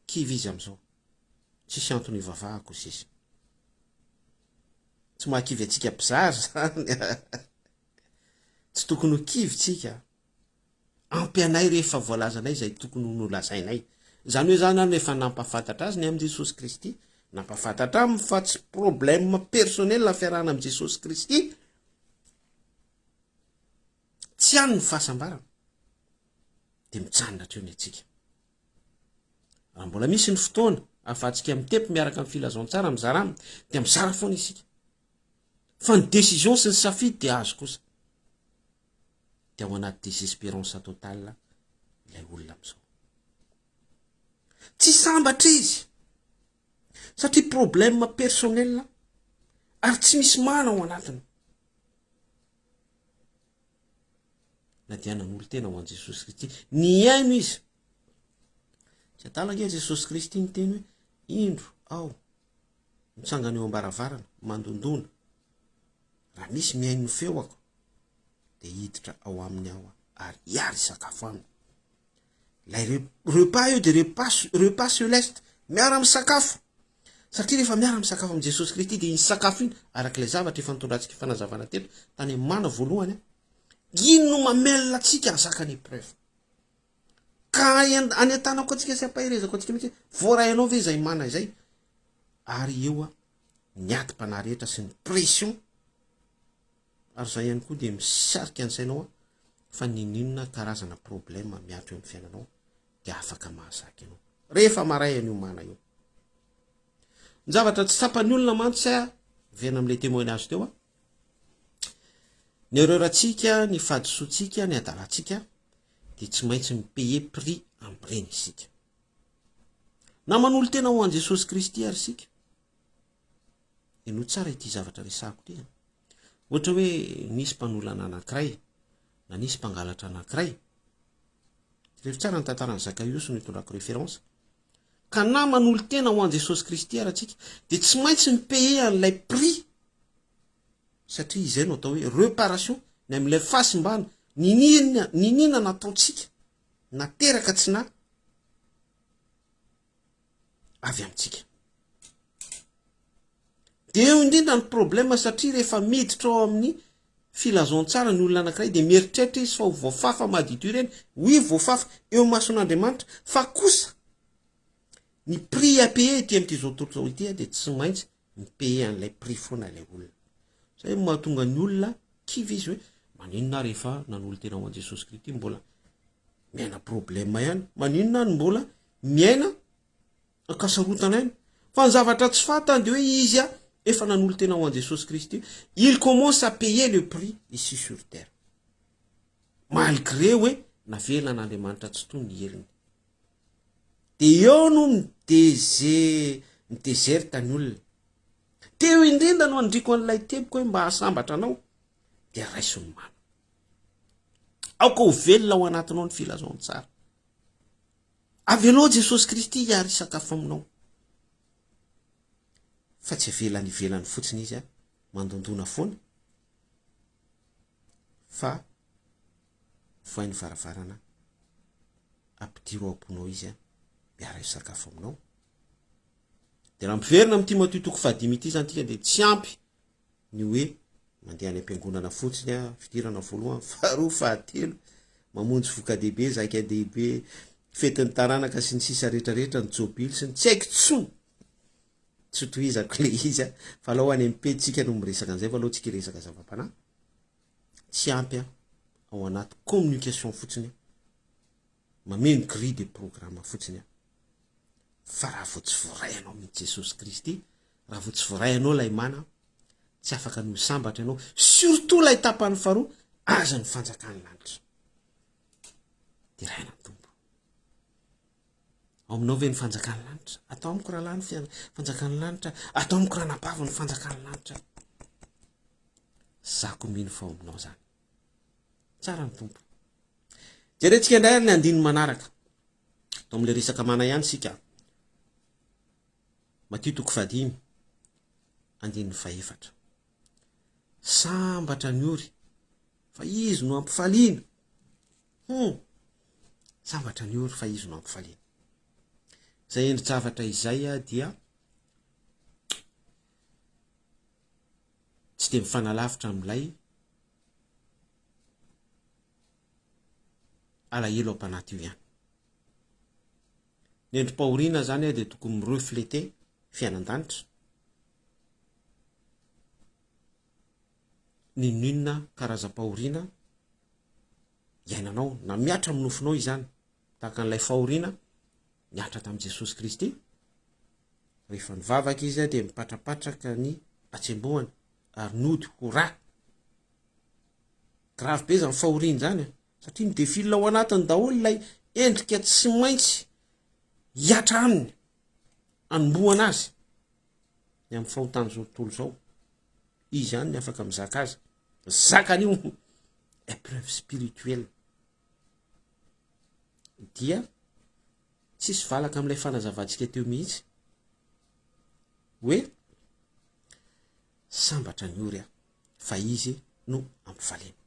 Kivy izy amin'izao. Tsisy antony hivavahako hozy izy. Tsy mahakivy antsika mpizara izany. Tsy tokony ho kivy tsika. Ampy anay rehefa voalazanay izay tokony ho nolazainay. Izany hoe izany aho efa nampahafantatra azy ny amin'i Jesosy Kristy, nampahafantatra aminy fa tsy problème personnel ny fiarahana amin'i Jesosy Kristy. Tsy any ny fahasambarana. Dia mijanona hatreo ny antsika. Raha mbola misy ny fotoana ahafahantsika mitepy miaraka amin'ny filazantsara mizara aminy, dia mizara foana isika. Fa ny décision sy ny safidy dia azo kosa. Dia ao anaty désespérance totale ilay olona amin'izao. Tsy sambatra izy satria problème personnel ary tsy misy mana ao anatiny. Na dia nanolo-tena ho an'i Jesosy Kristy, nihaino izy. Tsy adala ange Jesosy Kristy niteny hoe indro aho mitsangana eo am-baravarana, mandondona. Raha misy mihaino ny feoako, dia hiditra ao aminy aho ary hiary hisakafo aminy. Ilay repas io dia repas, repas celeste, miara-misakafo. Satria rehefa miara-misakafo amin'i Jesosy Kristy dia iny sakafo iny, araka ilay zavatra efa nitondrantsika fanazavana teto, tany amin'ny mana voalohany, iny no mamelona antsika hahazaka ny épreuve. Ka anentanako antsika sy ampaherezako antsika mihitsy, voaray anao ve izay mana izay? Ary eo ny adim-panahy rehetra sy ny pression, ary izay ihany koa dia misarika ny sainao fa n'inon'inona karazana problème mihatra eo amin'ny fiainanao dia afaka mahazaka ianao rehefa maray an'io mana io. Ny zavatra tsy tsapan'ny olona mantsy a, verina amin'ilay témoignage teo a, ny erreur-ntsika, ny fahadisoantsika, ny hadalantsika dia tsy maintsy mi-payer prix amin'ireny isika. Na manolo-tena ho an'i Jesosy Kristy ary isika. Henoy tsara ity zavatra resahako ity. Ohatra hoe nisy mpanolana anankiray na nisy mpangalatra anankiray. Jereo tsara ny tantaran'i Zakaiosy no itondrako référence. Ka na manolo-tena ho an'i Jesosy Kristy ary antsika dia tsy maintsy mi-payer an'ilay prix satria izay no atao hoe réparation ny amin'ilay fahasimbana niniana niniana nataontsika nateraka tsy na avy amintsika. Dia eo indrindra ny problème satria rehefa miditra ao amin'ny filazantsara ny olona anankiray dia mieritreritra izy fa ho voafafa madiodio ireny, oui voafafa eo imason'Andriamanitra fa kosa ny prix à payer ety amin'ity izao tontolo izao ity dia tsy maintsy mi-payer an'ilay prix foana ilay olona. Zay no mahatonga ny olona kivy izy hoe maninona aho rehefa nanolo-tena ho an'i Jesosy Kristy mbola miaina problème ihany, maninona aho no mbola miaina ankasarotana ihany. Fa ny zavatra tsy fantany dia hoe izy efa nanolo-tena ho an'i Jesosy Kristy, il commence à payer le prix ici sur terre. Malgré hoe navelan'Andriamanitra tsy toy ny helony. Dia eo no mi-dese, mi-deserte ny olona. Teo indrindra no andriko an'ilay teboka hoe mba hahasambatra anao, dia raiso ny mana. Aoka ho velona ao anatinao ny filazantsara. Avelao Jesosy Kristy hiary hisakafo aminao. Fa tsy avela any ivelany fotsiny izy, mandondona foana, fa vohay ny varavarana, ampidiro ao am-ponao izy, miara hisakafo aminao. Dia raha miverina amin'ity Matio toko fahadimy ity izany tika dia tsy ampy ny hoe mandeha any am-piangonana fotsiny a, fidirana voalohany, faharoa, fahatelo, mamonjy voka-dehibe, zaika-dehibe, fetin'ny taranaka sy ny sisa rehetra rehetra, ny jobily sy ny tsy haiko tsony. Tsy tohizako le izy a, fa alao any amin'ny pejy tsika no miresaka an'izay fa alao tsika hiresaka zava-panahy. Tsy ampy a, ao anaty communication fotsiny, mameno grille de programme fotsiny a. Fa raha vao tsy voaray anao mihitsy Jesosy Kristy, raha vao tsy voaray anao ilay mana, tsy afaka ny ho sambatra ianao, surtout ilay tapany faharoa, aza ny fanjakan'ny lanitra. Deraina ny Tompo. Ao aminao ve ny fanjakan'ny lanitra? Atao amiko rahalahy ny fanjakan'ny lanitra, atao amiko ranabavy ny fanjakan'ny lanitra. Za ko mino fa ao aminao zany. Tsara ny Tompo. Jerentsika indray ary ny andininy manaraka. Atao amin'ilay resaka mana ihany isika. Matio toko fahadimy, andininy fahefatra. Sambatra ny ory, fa izy no ampifaliana. Hum! Sambatra ny ory fa izy no ampifaliana. Izay endri-javatra izay dia tsy dia mifanalavitra amin'ilay alahelo am-panahy io ihany. Ny endri-pahoriana izany dia tokony mi-refleter fiainan-danitra, n'inon'inona karazam-pahoriana iainanao na mihatra amin'ny nofinao izany, tahaka an'ilay fahoriana nihatra tamin'i Jesosy Kristy, rehefa nivavaka izy dia mipatrapatraka ny hatsembohany ary nody ho ra. Grave be izany fahoriana izany a, satria mi-defile ao anatiny daholo ilay endrika tsy maintsy hihatra aminy, hanombohana azy ny amin'ny fahotan'izao tontolo izao. Izy ihany ny afaka mizaka azy. Mizaka an'io épreuve spirituelle. Dia tsisy valaka amin'ilay fanazavantsika teo mihitsy hoe sambatra ny ory aho fa izy no ampifaliana.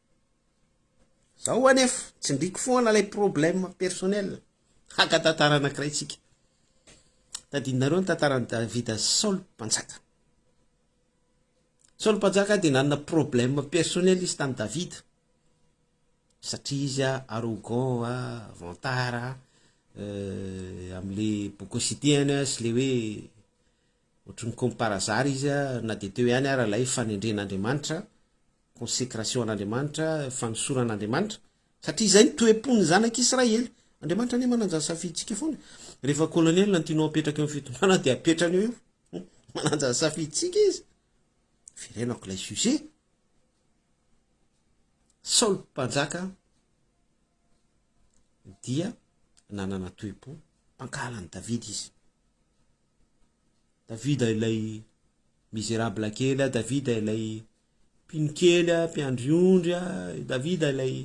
Zao anefa, tsindriko foana ilay problème personnel. Haka tantara anankiray tsika. Tadidinareo ny tantaran'i Davida sy Saoly mpanjaka. Saoly mpanjaka dia nanana problème personnel izy tamin'i Davida. Satria izy arrogant, vantard, amin'le bocosité-ny sy le hoe ohatry ny comme par hasard izy na dia teo ihany ara ilay fanendren'Andriamanitra, consécration an'Andriamanitra, fanosoran'Andriamanitra, satria izay ny toe-pon'ny zanak'Israely. Andriamanitra anie mananja ny safidintsika foana. Rehefa colonel no tianao apetraka eo amin'ny fitondrana dia apetrany eo io. Mananja ny safidintsika izy. Verenako ilay sujet. Saoly mpanjaka dia nanana toe-po mpankahala an'i Davida izy. Davida ilay misérable kely, Davida ilay mpino kely, mpiandry ondry, Davida ilay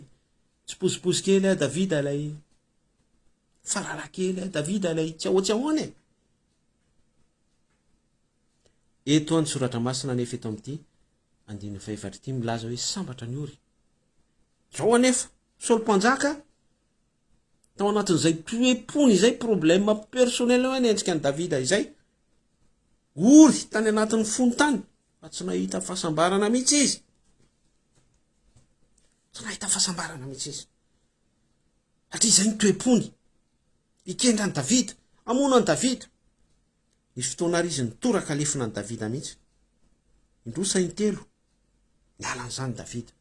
tsiposiposy kely, Davida ilay farara kely, Davida ilay tsy ahoa tsy ahoana e. Eto ny soratra masina anefa eto amin'ity andininy fahefatra ity milaza hoe sambatra ny ory. Zao anefa, Saoly mpanjaka tao anatin'izay toe-pony izay problème personnel hoe nenjika an'i Davida izay, ory tany anatin'ny fony tany fa tsy nahita fahasambarana mihitsy izy. Tsy nahita fahasambarana mihitsy izy. Satria izay ny toe-pony. Hikendra an'i Davida, hamono an'i Davida. Nisy fotoana ary izy nitoraka lefona an'i Davida mihitsy. Indroa sa intelo, niala an'izany Davida.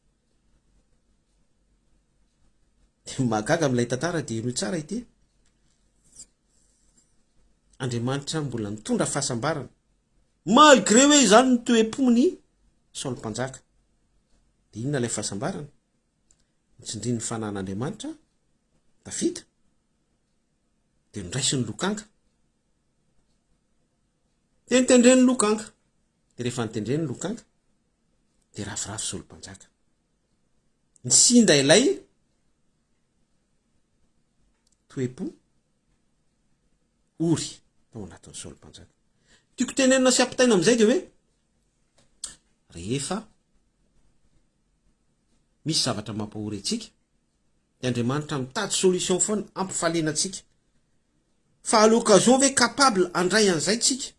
Dia mahagaga amin'ilay tantara dia henoy tsara ity. Andriamanitra mbola nitondra fahasambarana. Malgré hoe izany ny toe-pony Saoly mpanjaka. Dia inona ilay fahasambarana? Nitsindrin'ny fanan'Andriamanitra Davida. Dia noraisiny lokanga. Dia nitendreny lokanga. Dia rehefa nitendreny lokanga, dia ravoravo Saoly mpanjaka. Nisinda ilay toe-po ory tao anatin'ny Saoly mpanjaka. Tiako tenenina sy ampitaina amin'izay dia hoe rehefa misy zavatra mampahory antsika dia Andriamanitra mitady solution foana hampifaliana antsika. Fa à l'occasion ve capable handray an'izay tsika?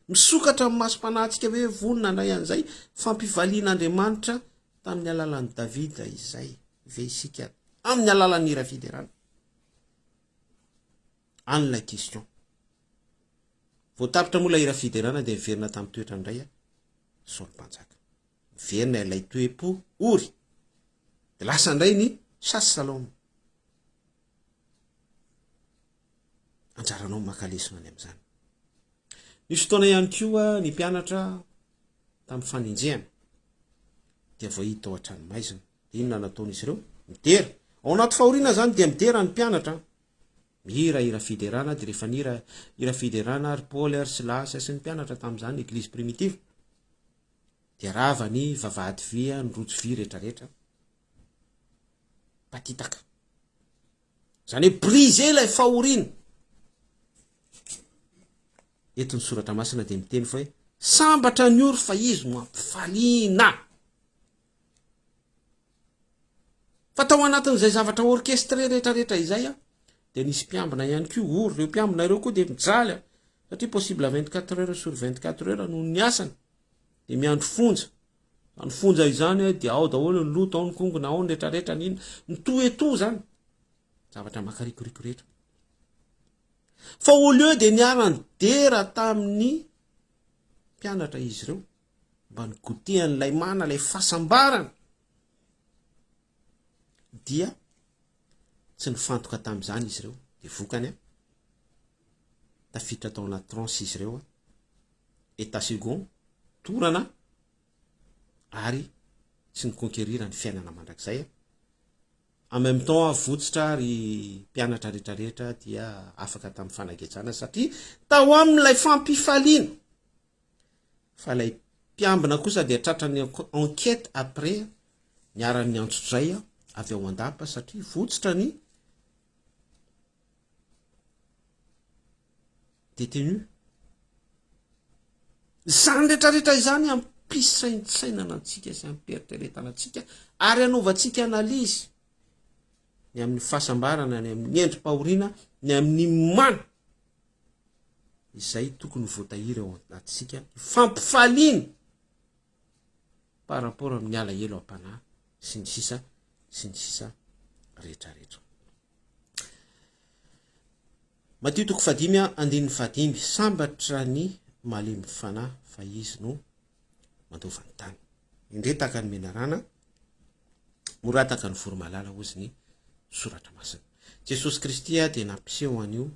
Misokatra ny masom-panahintsika ve vonona handray an'izay fampifalian'Andriamanitra tamin'ny alalan'i Davida izay ve isika amin'ny alalan'ny hira fiderana? Any ilay question. Vao tapitra moa ilay hira fiderana dia niverina tamin'ny toetrany indray Saoly mpanjaka. Miverina ilay toe-po ory. Dia lasa indray ny chasse Saloma. Anjaranao maka lesona ny amin'izany. Nisy fotoana ihany koa ny mpianatra tamin'ny fanenjehana dia voahidy tao an-tranomaizina. Dia inona nataon'izy ireo? Midera. Ao anaty fahoriana izany dia midera ny mpianatra. Mihira hira fiderana dia rehefa nihira hira fiderana ry Paoly ary Silasy sy ny mpianatra tamin'izany eglizy primitive dia rava ny vavahady vy, ny rojo vy rehetrarehetra. Patitaka. Izany hoe brisé ilay fahoriana. Eto ny soratra masina dia miteny fa hoe sambatra ny ory fa izy no ampifaliana. Fa tao anatin'izay zavatra orchestre rehetrarehetra izay a, dia nisy mpiambina ihany koa ory. Ireo mpiambina ireo koa dia mijaly a, satria possible 24 heures sur 24 heures no niasany, dia miandry fonja. Ny fonja izany dia ao daholo ny loto, ao ny kongona, ao ny rehetrarehetra, ny inona, ny tout et tout zany. Zavatra makarikoriko rehetra. Fa au lieu dia niara-nidera tamin'ny mpianatra izy ireo, mba ni-goûter an'ilay mana, ilay fahasambarana, dia tsy nifantoka tamin'izany izy ireo. Dia vokany, tafiditra tao anaty transe izy ireo, état second, torana, ary tsy ni-conquérir ny fiainana mandrakizay. En même temps aho votsotra ry mpianatra rehetra rehetra dia afaka tamin'ny fanagejana satria tao aminy ilay fampifaliana. Fa ilay mpiambina kosa dia tratran'ny enquête après niharan'ny antsojay avy ao an-dapa satria votsotra ny Détenu. Izany rehetrarehetra izany ampisaintsainana antsika sy ampiheritreretana antsika ary anaovantsika analyse ny amin'ny fahasambarana, ny amin'ny endri-pahoriana, ny amin'ny mana izay tokony ho voatahiry ao anatintsika, fampifaliana par rapport amin'ny alahelo am-panahy sy ny sisa sy ny sisa rehetrarehetra. Matio toko fahadimy andininy fahadimy, sambatra ny malemy fanahy fa izy no mandova ny tany. Indre tahaka ny menarana, mora tahaka ny voromahalala hozy ny soratra masina. Jesosy Kristy dia nampiseho an'io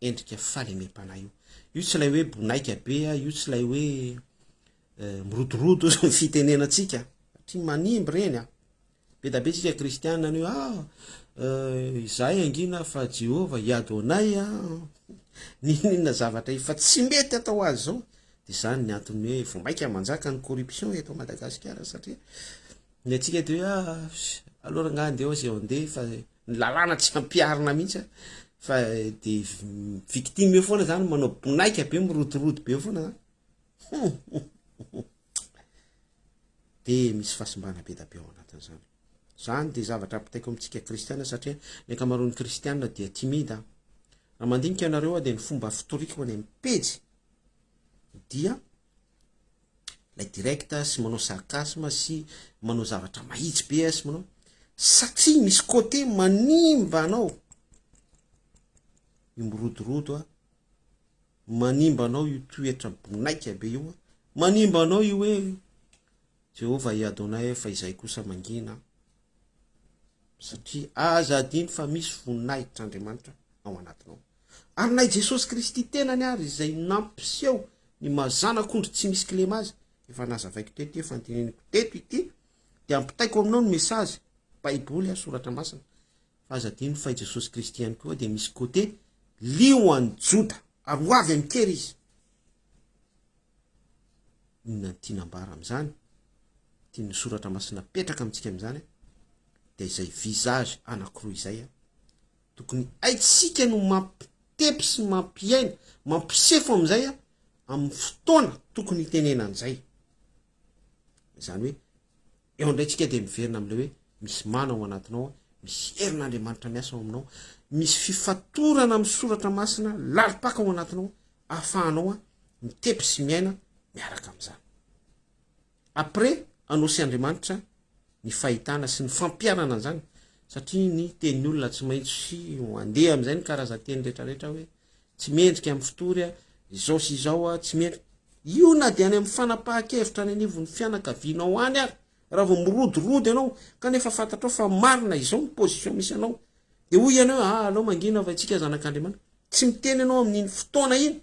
endrika fahalemem-panahy io. Io tsy ilay hoe bonaika be, io tsy ilay hoe mirodorodo ny fitenenantsika, satria manimba ireny a. Be da be tsika kristiana ny hoe ah, izahay angina fa Jehovah hiady ho anay a. N'inon'inona zavatra efa tsy mety atao azy izao, dia izany ny antony hoe vao mainka manjaka ny corruption eto Madagasikara satria ny antsika dia hoe ah, aleo rangahy andeha ao izay andeha fa ny lalàna tsy ampiharina mihitsy a, fa de victime eo foana zany, manao bonaika be, mirodorodo be eo foana zany. De misy fahasimbana be da be ao anatin'izany. Zany de zavatra ampitaiko amintsika kristiana satria ny ankamaroan'ny kristiana dia timide. Raha mandinika ianareo aho de ny fomba fitoriko any amin'ny pejy dia ilay direct sy manao sarcasme sy manao zavatra mahitsy be sy manao satria misy côté manimba anao io mirodorodo a, manimba anao io toetra bonaika be io a, manimba anao io hoe Jehovah i Adonai fa izay kosa mangina satria aza adino fa misy voninahitr'Andriamanitra ao anatinao. Ary na i Jesosy Kristy tenany ary izay nampiseho ny maha zanak'ondry tsy misy kilema azy, efa nazavaiko teto ity, efa noteneniko teto ity, dia ampitaiko aminao ny message, baiboly, soratra masina, fa aza adino fa i Jesosy Kristy ihany koa dia misy côté lioan'i Joda, ary ho avy amin-kery izy. Inona no tiana ambara amin'izany? Tian'ny soratra masina apetraka amintsika amin'izany dia izay visage anankiroa izay Tokony haintsika no mampitepy sy mampiaina, mampisefo amin'izay amin'ny fotoana tokony hitenena an'izay. Izany hoe eo indray tsika dia miverina amin'ilay hoe misy mana ao anatinao, misy herin'Andriamanitra miasa ao aminao, misy fifatorana amin'ny soratra masina lalim-paka ao anatinao ahafahanao mitepy sy miaina miaraka amin'izany. Après anao sy Andriamanitra ny fahitana sy ny fampiharana an'izany satria ny tenin'ny olona tsy maintsy andeha amin'izay ny karazan-teny rehetrarehetra hoe tsy mendrika amin'ny fitory a, izao sy izao a, tsy mendrika. Io na dia any amin'ny fanapahan-kevitra any anivon'ny fianakavianao any ary raha vao mirodorodo ianao kanefa fantatrao fa marina izao ny position misy anao dia hoy ianao hoe ah aleo mangina fa isika zanak'Andriamanitra. Tsy miteny ianao amin'iny fotoana iny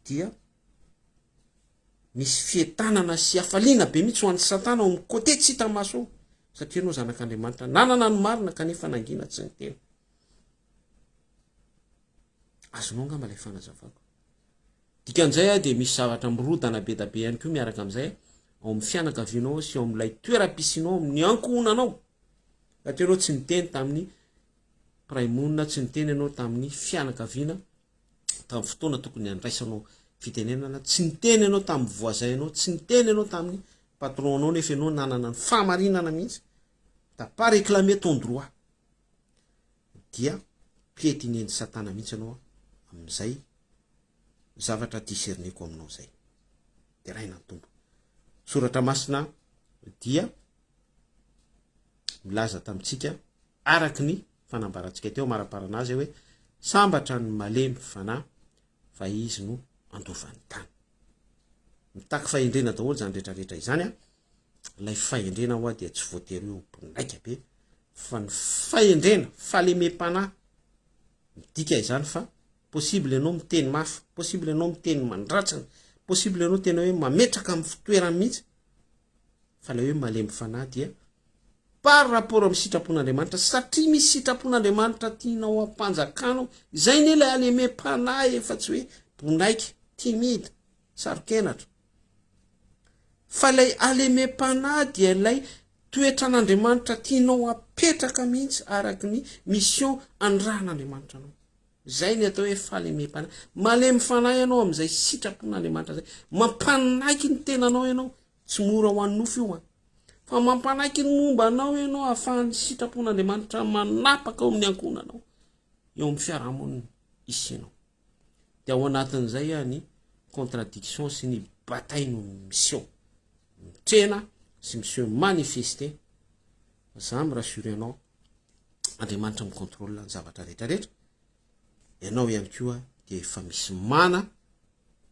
dia misy fientanana sy hafaliana be mihitsy ho an'i Satana ao amin'ny côté tsy hita maso ao, satria ianao zanak'Andriamanitra, nanana ny marina kanefa nangina tsy niteny. Azonao angamba ilay fanazavako. Dikan'izay ah, dia misy zavatra mirodana be da be ihany koa miaraka amin'izay ao amin'ny fianakavianao sy ao amin'ilay toeram-pisianao, amin'ny ankohonanao. Satria ianao tsy niteny tamin'ny mpiray monina, tsy niteny ianao tamin'ny fianakaviana. Tamin'ny fotoana tokony handraisanao fitenenana, tsy niteny ianao tamin'ny voisin-nao, tsy niteny ianao tamin'ny patron-nao nefa ianao nanana ny fahamarinana mihitsy. T'as pas réclamé ton droit. Dia piétiner-n'i Satana mihitsy ianao amin'izay zavatra discerneko aminao izay. Deraina ny Tompo. Soratra masina dia milaza tamintsika araky ny fanambarantsika teo amaraparana azy hoe sambatra ny malemy fanahy fa izy no andovan'ny tany. Mitaky fahendrena daholo izany rehetrarehetra izany an. Ilay fahendrena hoa dia tsy voatery hoe ho bonaika be fa ny fahendrena, fahalemem-panahy midika izany fa possible ianao miteny mafy, possible ianao miteny mandratsana, possible ianao tena hoe mametraka amin'ny fitoerany mihitsy fa ilay hoe malemy fanahy dia par rapport amin'ny sitrapon'Andriamanitra satria misy sitrapon'Andriamanitra tianao hampanjakanao, izay anie ilay halemem-panahy e fa tsy hoe bonaika, timide, saro-kenatra. Fa ilay halemem-panahy dia ilay toetran'Andriamanitra tianao hapetraka mihitsy araka ny mission anirahan'Andriamanitra anao. Izay ny atao hoe fahalemem-panahy. Malemy fanahy ianao amin'izay sitrapon'Andriamanitra izay. Mampanaiky ny tenanao ianao. Tsy mora ho an'ny nofo io an. Fa mampanaiky ny momba anao ianao ahafahan'ny sitrapon'Andriamanitra manapaka ao amin'ny ankohonanao, eo amin'ny fiarahamonina isianao. Dia ao anatin'izay ny contradiction sy ny bataille no miseho. Mitrena sy miseho manifester. Za mi-rassurer anao, Andriamanitra mi-contrôle ny zavatra rehetra rehetra. Ianao ihany koa dia efa misy mana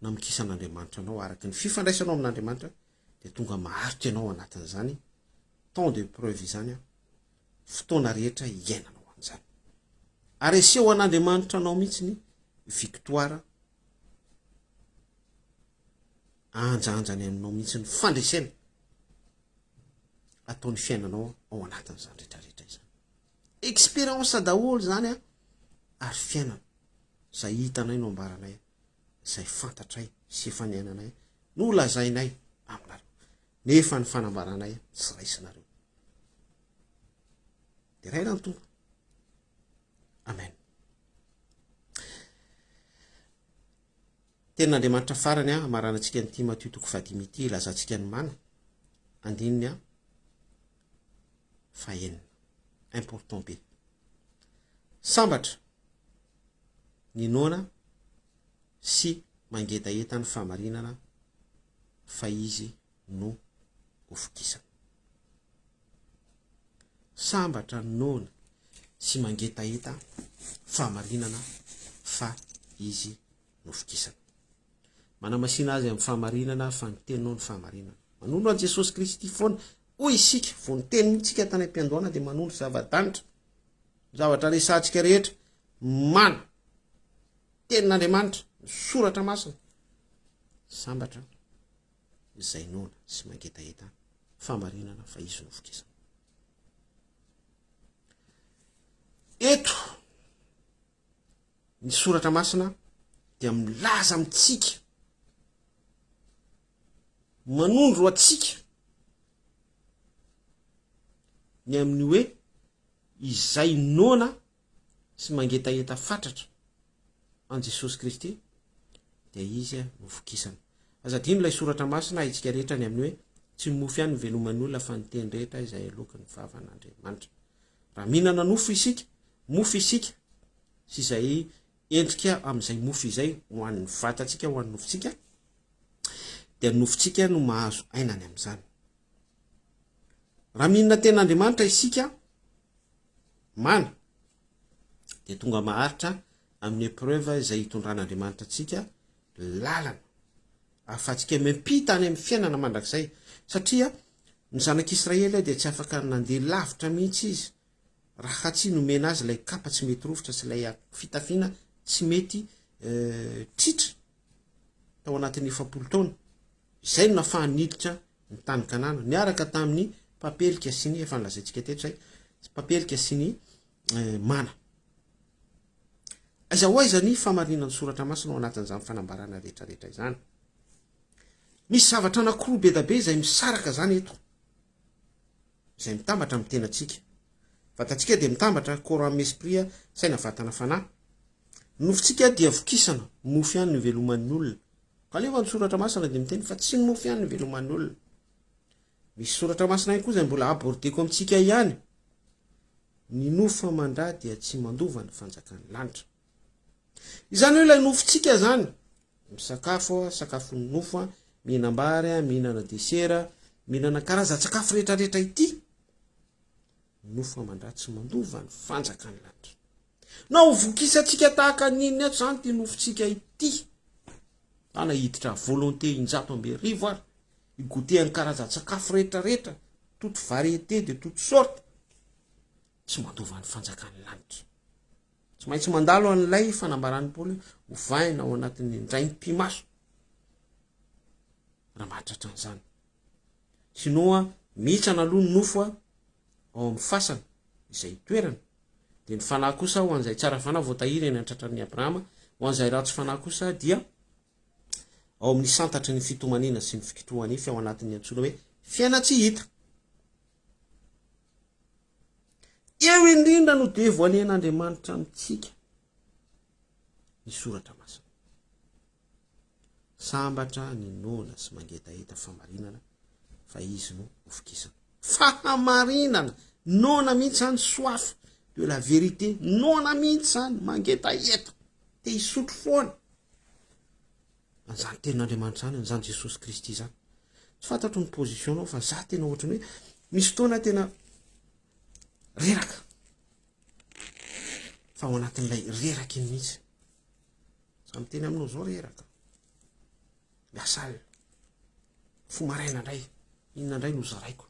namokisan'Andriamanitra anao araka ny fifandraisanao amin'Andriamanitra dia tonga maharitra ianao anatin'izany temps de preuve izany fotoana rehetra iainanao an'izany. Ary aseho an'Andriamanitra anao mihitsy ny victoire ahanjahanjany aminao mihitsy ny fandresena ataon'ny fiainanao ao anatin'izany rehetrarehetra izany. Expérience daholo izany a, ary fiainana. Izay hitanay no ambaranay, izay fantatray sy efa niainanay no lazainay aminareo. Nefa ny fanambaranay tsy raisinareo. Deraina ny Tompo. Amen. Tenin'Andriamanitra farany hamaranantsika an'ity Matio toko fahadimy ity ilazantsika ny mana, andininy fahenina. Important be. Sambatra ny noana sy mangetaheta ny fahamarinana fa izy no hofokisana. Sambatra ny noana sy mangetaheta fahamarinana fa izy no fokisana. Manamasina azy amin'ny fahamarinana fa ny teninao ny fahamarinana. Manondro an'i Jesosy Kristy foana hoy isika, vao niteny mihitsy isika tany am-piandohana dia manondro zava-danitra. Ny zavatra resahantsika rehetra, mana, tenin'Andriamanitra, ny soratra masina. Sambatra izay noana sy mangetaheta fahamarinana fa izy no vokisana. Eto ny soratra masina dia milaza amintsika, manondro antsika ny amin'ny hoe izay noana sy mangetaheta fatratra an'i Jesosy Kristy dia Izy no vokisana. Aza adino ilay soratra masina haintsika rehetra ny amin'ny hoe tsy ny mofo ihany no iveloman'ny olona fa ny teny rehetra izay aloaky ny vavan'Andriamanitra. Raha mihinana nofo isika, mofo isika sy izay endrika amin'izay mofo izay ho an'ny vatantsika, ho an'ny nofontsika, dia ny nofontsika no mahazo aina any amin'izany. Raha mihinana tenin'Andriamanitra isika, mana, dia tonga maharitra amin'ny épreuve izay hitondran'Andriamanitra antsika lalana ahafahantsika miampita any amin'ny fiainana mandrakizay satria ny zanak'Israely dia tsy afaka nandeha lavitra mihitsy izy raha tsy nomena azy ilay kapa tsy mety rovitra sy ilay fitafiana tsy mety eh, tritra tao anatin'ny 40 taona izay no nafahany niditra ny tany Kanana niaraka tamin'ny papelika sy ny efa nolazaintsika teto izay papelika sy ny eh, mana. Aiza ho aiza ny famarinan'ny soratra masina ao anatin'izany fanambarana rehetra rehetra izany? Misy zavatra anankiroa be da be izay misaraka izany eto, izay mitambatra amin'ny tenantsika. Vatantsika dia mitambatra, corps âme esprit, saina vatana fanahy. Ny nofontsika dia vokisana, ny mofo ihany no iveloman'ny olona. Kanefa ny soratra masina dia miteny fa tsy ny mofo ihany no iveloman'ny olona. Misy soratra masina ihany koa izay mbola abordeko amintsika ihany. Ny nofo aman-dra dia tsy mandova ny fanjakan'ny lanitra. Izany hoe ilay nofontsika izany, misakafo, sakafon'ny nofo, mihinam-bary, mihinana desera, mihinana karazan-tsakafo rehetrarehetra ity, nofo aman-dra tsy mandova ny fanjakan'ny lanitra. Na ho vokisantsika tahaka ny inona eto izany ity nofontsika ity, na hiditra volonté 1100 ary, hi-goûter ny karazan-tsakafo rehetrarehetra, toute variété de toute sorte, tsy mandova ny fanjakan'ny lanitra. Tsy maintsy mandalo an'ilay fanambaran'i Paoly hoe hovaina ao anatin'ny indray mipi-maso raha mahatratra an'izany. Sinon mihitsana aloha ny nofo ao amin'ny fasana izay itoerana, dia ny fanahy kosa ho an'izay tsara fanahy voatahiry eny an-tratran'i Abrahama, ho an'izay ratsy fanahy kosa dia ao amin'ny santatry ny fitomaniana sy ny fikitroha-nify ao anatin'ny antsoina hoe fiainan-tsy hita. Eo indrindra no devoiler-n'Andriamanitra amintsika ny soratra masina. Sambatra ny noana sy mangetaheta fahamarinana fa izy no hofokisana. Fahamarinana! Noana mihitsy zany, soif de la vérité, noana mihitsy zany, mangetaheta, te hisotro foana. An'izany tenin'Andriamanitra izany, an'izany Jesosy Kristy izany. Tsy fantatro ny position-nao fa za tena ohatran'ny hoe misy fotoana tena reraka. Fa ao anatin'ilay reraka iny mihitsy. Za miteny aminao zao reraka. Miasa alina. Fo maraina indray. Inona indray no zaraiko?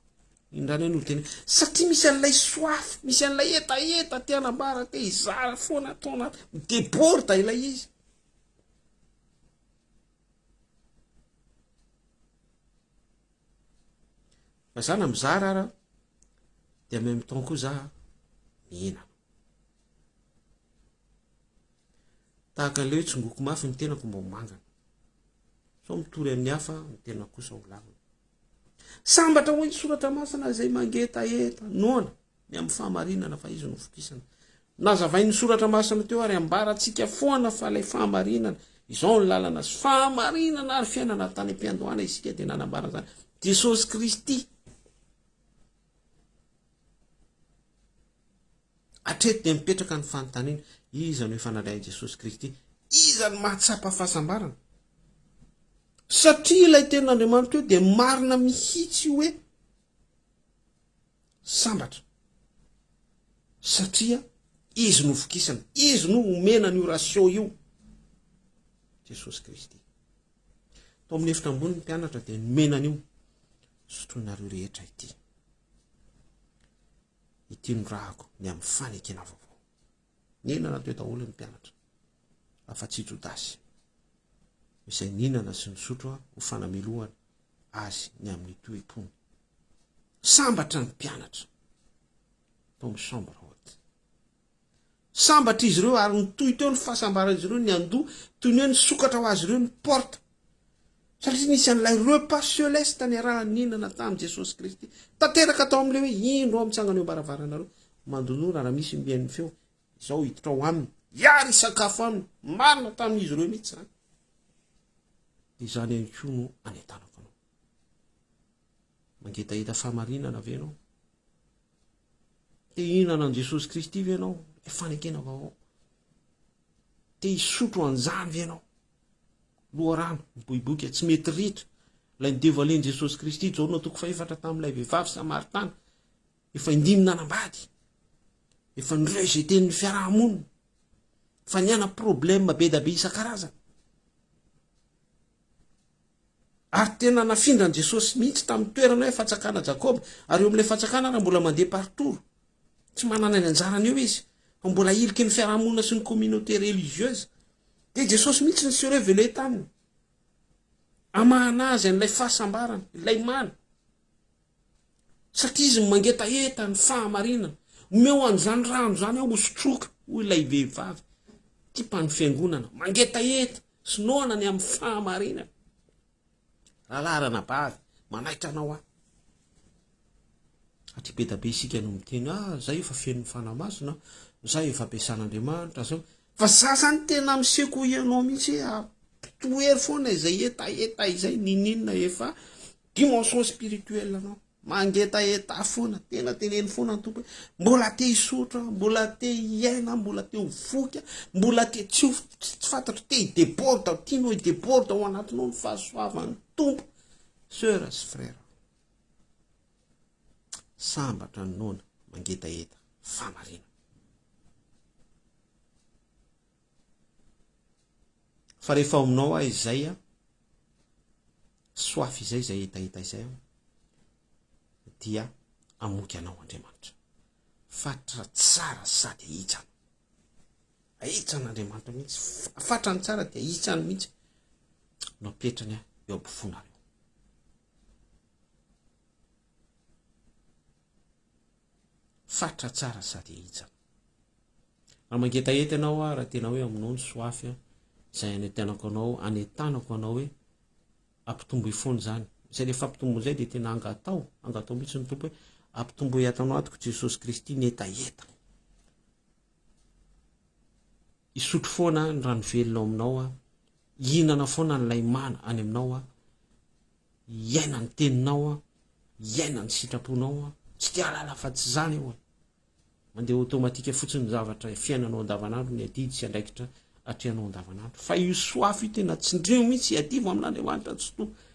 Inona indray no teny? Satria misy an'ilay soif, misy an'ilay hetaheta te hanambara, te hizara foana atao anaty. Mideborde ilay izy. Fa za na mizara ara dia en même temps koa za mihinana. Tahaka an'ilay hoe tsongoko mafy ny tenako mba ho mangana. Sao mitory amin'ny hafa ny tenako kosa ho lavina. Sambatra hoy ny soratra masina izay mangetaheta, noana, ny amin'ny fahamarinana fa izy no vokisana. Nazavain'ny soratra masina teo ary ambarantsika foana fa ilay fahamarinana, izao ny lalana sy fahamarinana ary fiainana tany am-piandohana isika dia nanambara izany. Jesosy Kristy. Hatreto dia mipetraka ny fanontaniana, iza no efa nandray an'i Jesosy Kristy? Iza no mahatsapa fahasambarana? Satria ilay tenin'Andriamanitra io dia marina mihitsy hoe sambatra. Satria izy no vokisana, izy no omena an'io ratio io. Jesosy Kristy. Tao amin'ny efitra ambony ny mpianatra dia nomena an'io. Sotroinareo rehetra ity. Ity no rahako ny amin'ny fanekena vaovao. Nihinana teo daholo ny mpianatra, afa-tsy i Jodasy, izay nihinana sy nisotro ho fanamelohana azy ny amin'ny toe-pony. Sambatra ny mpianatra tao amin'ny chambre haute. Sambatra izy ireo ary nitohy teo ny fahasambaran'izy ireo niandoha toy ny hoe nisokatra ho azy ireo ny porte. Satria nisy an'ilay repas celeste niarahany nihinana tamin'i Jesosy Kristy. Tanteraka tao amin'ilay hoe indro aho mitsangana eo am-baravaranareo mandonona raha misy mihaino ny feo izao hiditra ao aminy hiary hisakafo aminy. Marina tamin'izy ireo mihitsy izany. Dia izany ihany koa no anentanako anao. Mangetaheta fahamarinana ve ianao? Te hihinana an'i Jesosy Kristy ve ianao? Ilay fanekena vaovao. Te hisotro an'izany ve ianao? Loharano, miboiboika, tsy mety ritra. Ilay nidevalen'i Jesosy Kristy, Jaona toko fahefatra tamin'ilay vehivavy samaritana, efa indimy nanambady, efa nirejeten'ny fiarahamonina, efa niaina problème be da be isan-karazany. Ary tena nafindran'i Jesosy mihitsy tamin'ny toerana hoe fantsakana Jakoba, ary eo amin'ilay fantsakana ary mbola mandeha par tour. Tsy manana ny anjarany eo izy, fa mbola hiliky ny fiarahamonina sy ny communauté religieuse. Dia Jesosy mihitsy no se reveler taminy. Hamahana azy an'ilay fahasambarana, ilay mana. Satria izy mangetaheta ny fahamarinana. Omeo an'izany rano izany aho hosotroiko, hoy ilay vehivavy tipan'ny fiangonana. Mangetaheta sy noana ny amin'ny fahamarinana. Rahalahy ranabavy, manaitra anao aho. Satria be da be isika no miteny, ah, zay efa feno ny Fanahy Masina, zay efa ampiasan'Andriamanitra, zay. Fa za zany tena mi-secouer anao mihitsy hoe ampitoery foana izay hetaheta izay niniana efa dimension spirituelle anao. Mangetaheta foana, tena teneno foana ny Tompo hoe mbola te hisotro aho, mbola te hiaina aho, mbola te ho voky aho, mbola te tsy ho tsy fantatro te hi-deborde, tianao hi-deborde ao anatinao ny fahasoavan'ny Tompo. Sœur sy frère, sambatra ny noana mangetaheta fahamarinana. Fa rehefa ao aminao aho izay a, soif izay, izay hetaheta izay aho, dia hamoky anao Andriamanitra. Fatra tsara sady ahitsana. Ahitsan'Andriamanitra mihitsy. Fatrany tsara dia ahitsany mihitsy no apetrany eo ampofonareo. Fatra tsara sady ahitsana. Raha mangetaheta ianao aho, raha tena hoe aminao ny soafy an, izay anentanako anao, anentanako anao hoe ampitomboy foana izany. Izay le fampitomboana izay dia tena angatao, angatao mihitsy ny Tompo hoe ampitomboy ato anatiko Jesosy Kristy ny hetaheta. Hisotro foana ny rano velona ao aminao aho, hihinana foana an'ilay mana any aminao aho, hiaina ny teninao aho, hiaina ny sitraponao aho, tsy te hahalala afa-tsy izany aho e. Mandeha automatique fotsiny ny zavatra fiainanao andavanandro, ny adidy sy andraikitra atrehanao andavanandro. Fa io soif io tena tsindrio mihitsy, iadivo amin'Andriamanitra Tsitoha.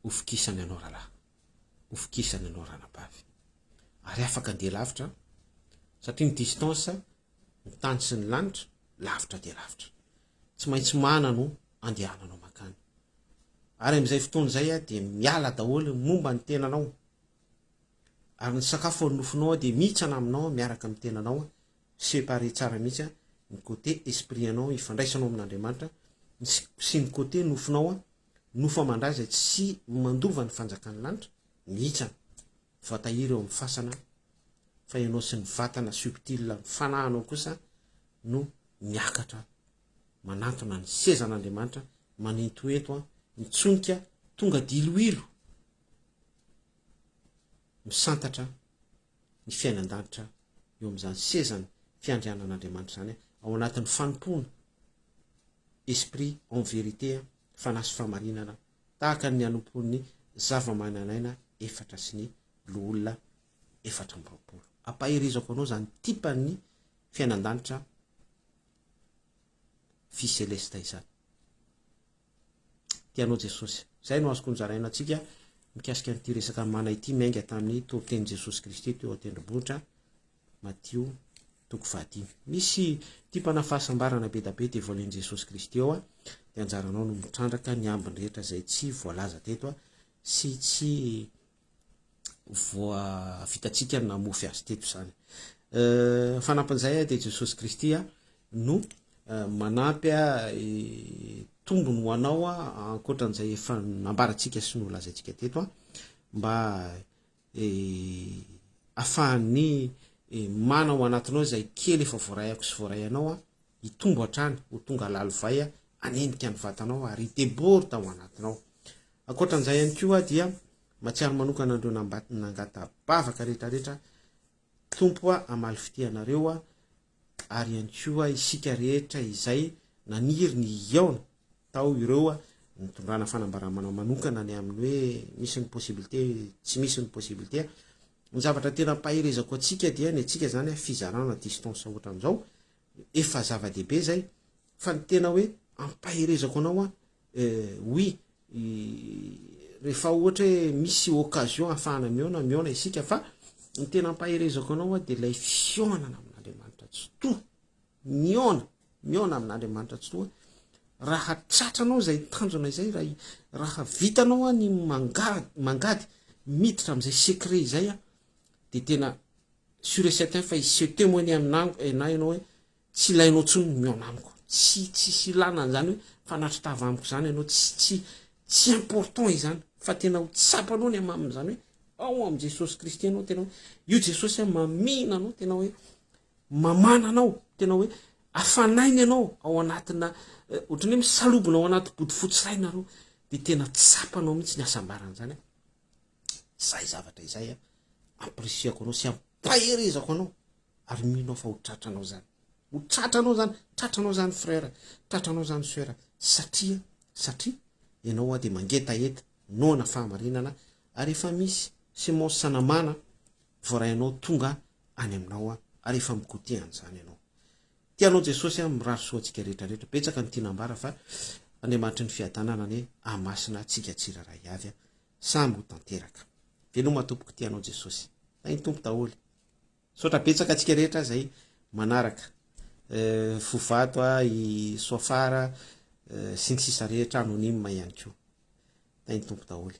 Hofokisany anao rahalahy, hofokisany anao ranabavy. Ary afaka andeha lavitra, satria ny distance, ny tany sy ny lanitra, lavitra dia lavitra. Tsy maintsy mana no andehananao mankany. Ary amin'izay fotoana izay dia miala daholo ny momba ny tenanao. Ary ny sakafo ao nofonao dia mihitsana aminao miaraka amin'ny tenanao, séparé tsara mihitsy ny côté esprit anao ifandraisanao amin'Andriamanitra sy ny côté nofonao, nofo aman-dra izay tsy mandova ny fanjakan'ny lanitra, mihitsana, voatahiry eo amin'ny fasana, fa ianao sy ny vatana subtile ny fanahinao kosa no miakatra manantona ny sezan'Andriamanitra, manentoento, mitsonika, tonga diloilo. misantatra ny fiainan-danitra eo amin'izany sezan'ny fiandrianan'Andriamanitra izany ao anatin'ny fanompoana, esprit en vérité, fanahy sy fahamarinana, tahaka ny nanompoan'ny zava-manan'aina efatra sy ny loholona 24. Ampaherezako anao izany type-n'ny fiainan-danitra vie céleste izany. Tia anao Jesosy. Izay no azoko nozaraina antsika mikasika an'ity resaka mana ity miainga tamin'ny toritenin'i Jesosy Kristy teo an-tendrombohitra Matio toko fahadimy. Misy tipana fahasambarana be da be devoilen'i Jesosy Kristy eo a, dia anjaranao no mitrandraka ny ambiny rehetra izay tsy voalaza teto a, sy tsy voa vitantsika ny namofy azy teto izany. Fanampin'izay dia Jesosy Kristy no manampy tombony ho anao ankoatran'izay efa nambarantsika sy nolazaintsika teto mba afahan'ny mana ao anatinao izay kely efa voarayako sy voaray anao hitombo hatrany ho tonga lalivay hanenika ny vatanao ary hideborde ao anatinao. Ankoatran'izay ihany koa dia matsiaro manokana an'ireo nangata-bavaka rehetrarehetra, Tompo a hamaly fitia anareo a, ary ihany koa isika rehetra izay naniry ny hihaona, tao ireo nitondrana fanambarana manokana ny amin'ny hoe misy ny possibilité, tsy misy ny possibilité. Ny zavatra tena ampaherezako antsika dia ny antsika izany fizarana distance ohatran'izao, efa zava-dehibe izay, fa ny tena hoe ampaherezako anao a, oui, rehefa ohatra hoe misy occasion ahafahana mihaona, mihaona isika fa ny tena ampaherezako anao dia ilay fihaonana amin'Andriamanitra Tsitoha, mihaona, mihaona amin'Andriamanitra Tsitoha, raha tratranao izay tanjona izay, raha, raha vitanao ny mangady, mangady miditra amin'izay secret izay dia tena sur et certain fa hi-se témoigner aminao ianao hoe Tsy ilainao intsony ny mihaona amiko. Tsy tsisy ilana an'izany hoe fanatri-tava amiko izany ianao. Tsy tsy tsy important izany fa tena ho tsapanao ny hamamin'izany hoe ao amin'i Jesosy Kristy ianao tena hoe io Jesosy mamihina anao tena hoe mamana anao tena hoe afanainy ianao ao anatina eh, ohatran'ny hoe misalobona ao anaty bodofotsy iray nareo dia tena tsapanao mihitsy ny hasambaran'izany. Izay zavatra izay ampirisihako anao sy ampaherezako anao. Ary mino aho fa ho tratranao izany. Ho tratranao izany, tratranao izany frère, tratranao izany soeur, satria, satria ianao dia mangetaheta, noana fahamarinana, ary efa misy semence namana voaray anao tonga any aminao ary efa mi-goûter an'izany ianao. Tia anao Jesosy a, mirary soa antsika rehetra rehetra. Betsaka ny tiana ambara fa Andriamanitry ny fiadanana anie hahamasina antsika tsirairay avy a. Samy ho tanteraka. Veloma tompoko tia anao Jesosy. Tahin'ny Tompo daholo. Misaotra betsaka antsika rehetra izay manaraka. Eh, Fovato a, i Soafara eh, sy ny sisa rehetra anonyme ihany koa. Tahin'ny Tompo daholo.